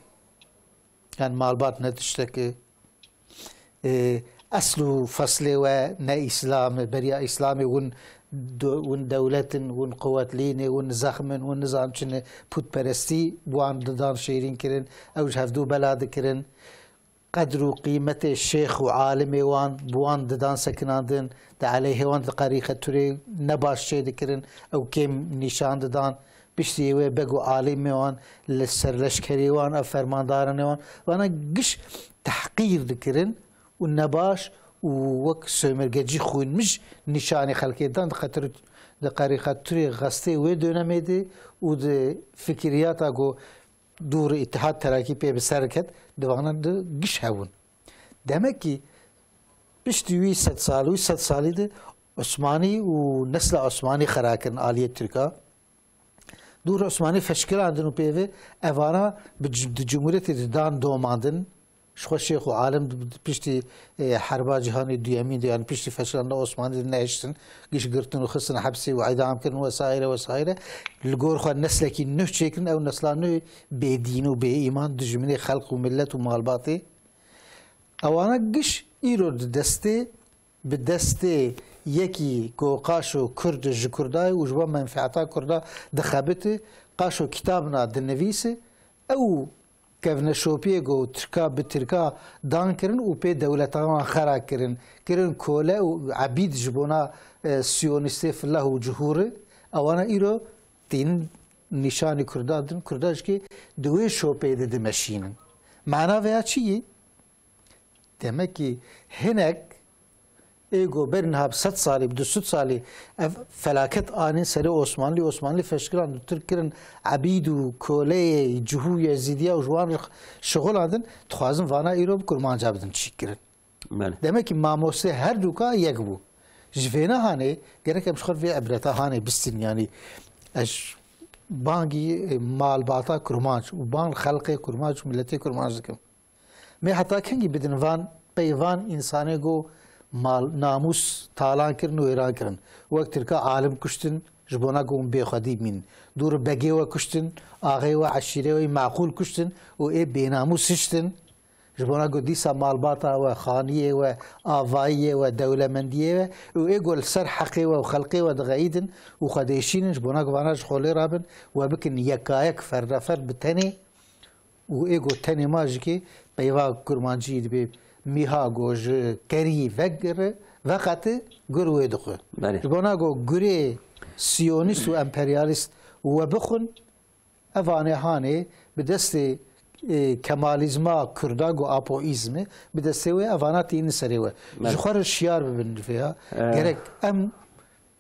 Yani malbat ne tiştek e. E, Esl û feslê we ne Îslam e, beriya Îslamê win do-, win dewlet in, win quwetlî ne, win zexm in, win nizam çi ne, pûtperestî bi wan didan şêrîn kirin, ew ji hevdû bela dikirin. Qedr û qîmetê şêx û alimê wan bi wan didan sekinandin, di eleyhê wan di qerîxeturê nebaş çêdikirin, ew kêm nîşan didan. Piştî wê beg û alimê wan li serleşkerê wan, ev fermandaranê wan, vana giş tehqîr dikirin û nebaş û wek soymergecî xwînmij nîşanê xelkê dan di qetir-, di qerîxeturê xestê wê dönemê de û di fikiriyata ku dûr Îtihad Terakî pê bi ser ket, di vana de giş hebûn. Demek ki piştî wî sed salî, wî sed salî de Osmanî û nesla Osmanî xera kirin aliyê Tirka. Dûr Osmanî feşkilandin û pê ve evana bi c-, di cumhuriyetê de dan domandin. Ji xwe şêx û alim di, di piştî, e, herba cîhanê duyemîn de, yani piştî feşkirandina Osmanî de nehiştin, giş girtin û xistin hepsê û îdam kirin wesaire wesaire. Li gor xwe neslekî nuh çêkirin, ew nesla nuh bêdîn û bêîman, dijminê xelq û millet û malbatê. Ewana giş îro di destê, bi destê yekî ku qaşo Kurd ji Kurda ye û ji bo menfeeta Kurda dixebite, qaşo kitabina dinivîse, ew kevneşopiyê ku Tirka bi Tirka dan kirin û pê dewleta wan xera kirin, kirin kole û ebîd ji bona, e, siyonîstê filah û cihûri, ewana îro tînin nîşanî Kurda din, Kurda jikê di wê şopê de dimeşînin. Mana veya çi ye? Demek ki hinek ê ku berî niha bi sed salî, bi du sed salî ev felaket anîn serê Osmanlî, Osmanlî feşkiran û Tirk kirin ebîd û koleyê cihû Yezîdiya û ji wan re şixulandin, dixwazin vana îro bi Kurmanca bidin çîkirin. Belê. Demek ki mamoste her duka yek bû. Ji vêna hanê gerek em ji xwe vê ibreta hanê bistin, yanî ez bangî, e, malbata Kurmanc û bang xelqê Kurmanc û miletê Kurmanc dikim. Me heta kengî bidin van, pey van însanê ku mal, namûs talan kirin û wêran kirin. Wek Tirka alim kuştin, ji bona ku hûn bêxwedî bînin. Dûr begê we kuştin, axê we, eşîrê we yî maqûl kuştin û ê bênamûs hiştin. Ji bona ku dîsa malbata we, xaniyê we, avayiyê we, dewlemendiyê we û ê ku li ser heqê we û xelqê we dixeyidin û xwe dêşînin, ji bona ku vana ji xolê rabin, we bikin yekayek, ferdefer bi tenê. Û ê ku tenê ma jikê peyva kurmancî dibe, mîha ku ji kerî vegire, veqete gur wê dixwe. Belê. Ji bona ku gurê siyonîst û emperyalîst we bixwin, evanê hanê bi destê, e, kemalizma kurda ku apoîzm e, bi destê wê evana tînin serê we. Belê. Ji xwe re şiyar bibin li vê ya. E. Gerek em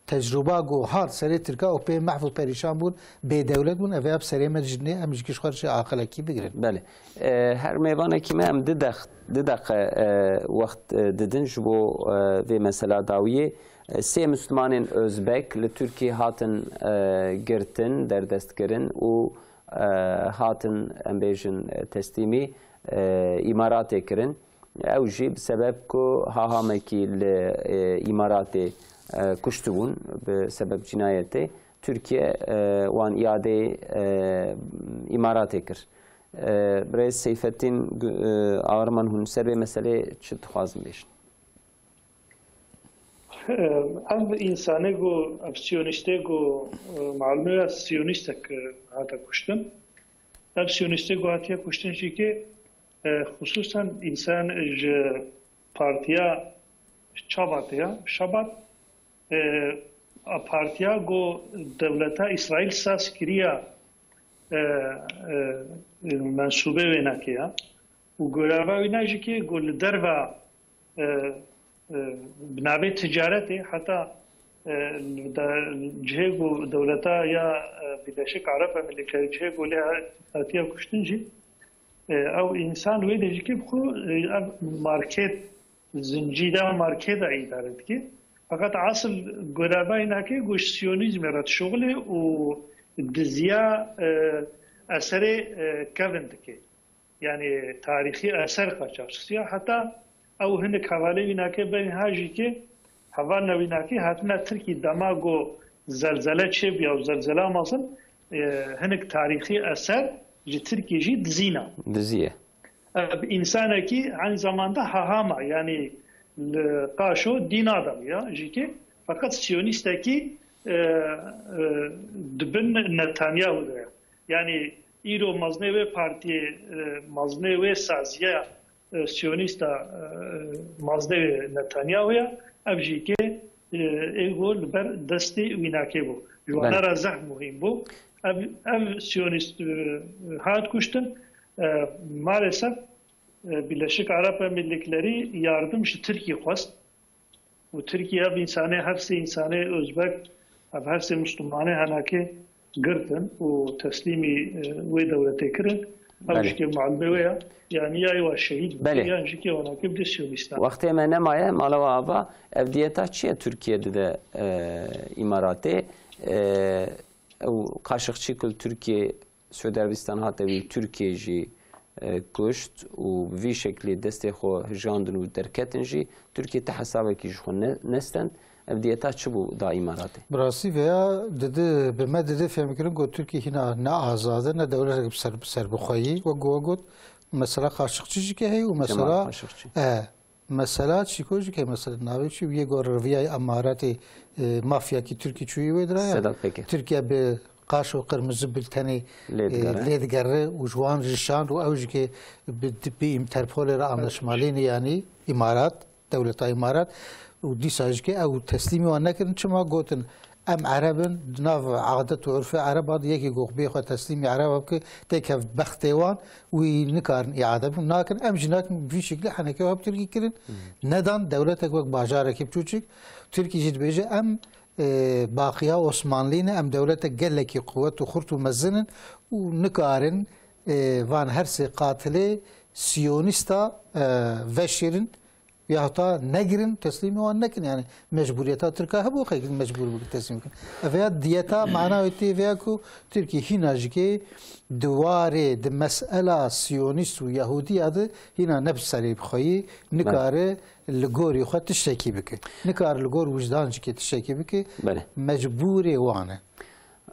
tecrûba ku hat serê Tirka û pê mehv û perîşan bûn, bêdewlet bûn, ev ê bi serê me dijî, em ji giş xwe re jî aqilekî bigirin. Belê. E, her mêvanekî me em du deq-, du deqe, e, wext, e, didin ji bo, e, vê mesela dawiyê. E, sê Mislimanên Özbek li Tirkî hatin, e, girtin, derdestkirin û, e, hatin, em bêjin, e, teslîmî, e, Îmaratê kirin. Ew jî bi sebeb ku hahamekî li, e, Îmaratê, e, kuştibûn bi sebeb cînayetê, Tirkiye, e, wan îadeyê, e, Îmaratê kir. E, Birêz Seyfettin Gu-, e, Ağırman, hûn ser vê meselê çi dixwazin bêjin? Ev însanê ku, ev siyonîstê ku, e, malum e, siyonîstek, e, hate kuştin. Ev siyonîstê ku hatiye kuştin jî ki, e, xusûsen însan ji partiya Şabatê ya, Şabat, e, a partiya ku dewleta Îsraîl saz kiriya, e, e, mensûbê wê nake ya. Û goreva wî ne jî ki ku li derva, e, e, bi navê ticaretê heta, e, li de-, cihê ku dewleta ya, e, Birleşik Arap Emirlikleri cihê ku lê hatiye kuştin jî, e, ew însan wê de jî ki bi xwe, e, ev market zincîra markê de îdare dike. Feqet asil gorevayê nake ku ji siyonîzmê re dişuxile û diziya, e, eserê, e, kevin dike. Yani tarîxî eser qaçaxçisiya. Heta ew hinek hevalê wî nake berî ha jî ke hevalna wî nake hatine Tirkî dema ku zelzele çêbûya û zelzela mezin, e, hinek tarîxî eser ji Tirkî jî dizîna. Diziye. Ev însanekî eyn zamanda hahama, yanî li Qaşo dî nada wî ya jîkê. Feqet siyonîstekî, e, e, di bin Netanyahu de ye. Yanî îro mezinê wê partiyê, e, mezinê wê saziya, e, siyonîsta, e, mezinê wê Netanyahu ye. Ev jîkê, e, êgo li ber destê wînakê bû. Ji wana Belê. re zehf muhîm bû. Ev, ev siyonîst, e, hat kuştin. E, maalesef, e, Birleşik Arap Emirlikleri yardım ji Tirkiye xwest. Û Tirkiye ev însanê, her sê însanê Özbek, ev her sê Muslimanê henakê girtin û teslîmî, e, wê dewletê kirin. Ew Belê. jikê mualimê wê ya, yanî ya wa şehîd bû, Belê. yan jikê wana kir bi siyonîstan. Wextê me nemaye, mala we ava, ev diyeta çi ye Tirkiye dide, e, Îmaratê? E, ew Kaşıkçı ku li Tirkiye Suudi Erebistan hate wî Tirkiye jî, e, kuşt û bi vî şeklî destê xwe hijandin û derketin jî, Tirkiye ti hesabekî ji xwe ne-, nestend. Ev diyeta çi bû da Îmaratê? Bi rastî veya didi, bi me didi fêmkirin ku Tirkiye hîna ne azad e, ne dewletek bi ser, bi serbixweyî. Wek ku we got, mesela Kaşıkçı jî ke heye û Cemal mesela, Kaşıkçı. e, Mesela çîko jî ke mesela navê çi yê go riviyay emaretê, e, mafyakî Tirkî çûyî wê diraya. Sedat Peker. Tirkiye bi qaşo qirmizi bi tenê, Lê e, digere. lê digere û ji wan jî şand û ew jî ke bi, bi Interpolê re anlaşma lê ne, yanî Îmarat, dewleta Îmarat û dîsa jî ke ew teslîmî wan nekirin. Çima gotin? Em Ereb in, di nav adet û urfê Ereba de yekî ku bê xwe teslîmî Ereba bike, têkev bextê wan, wî nikarin îade bin, nakin, em jî nakin, bi vî şeklî henekê xwe bi Tirkî kirin. Hmm. Nedan dewletek wek bajarekî biçûçik. Tirkî jî dibêje, em, e, baqiya Osmanlî ne, em dewletek gelekî quwet û xurt û mezin in û nikarin, e, van her sê qatilê siyonîsta, e, veşêrin. Ya heta negirin, teslîmî wan nekin. Yani mecburiyeta Tirka hebû, xekin mecbur bû teslîm bikin. Ev ya diyeta mana wê tê veya ku Tirkî hîna jî ke di warê, di mesela Siyonîst û Yahûdiya de hîna ne bi serê bi xweyî nikare li gorî xwe tiştekî bike. Nikare li gor wijdan jî ke tiştekî bike. Belê. Mecburê wan e.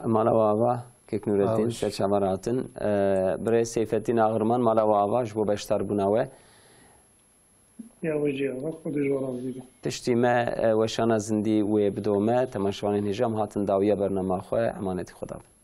Mala we ava, Kek Nurettin, Baş. ser çavan hatin. Ee, Birêz Seyfettin Ağırman, mala we ava, ji bo beşdarbûna we. Ya we jî ava, Xwedê ji we razî be. Piştî me, e, weşana zindî wê bidome, temaşevanên hêja em hatin dawiya bernama xwe, emanetî Xweda bin.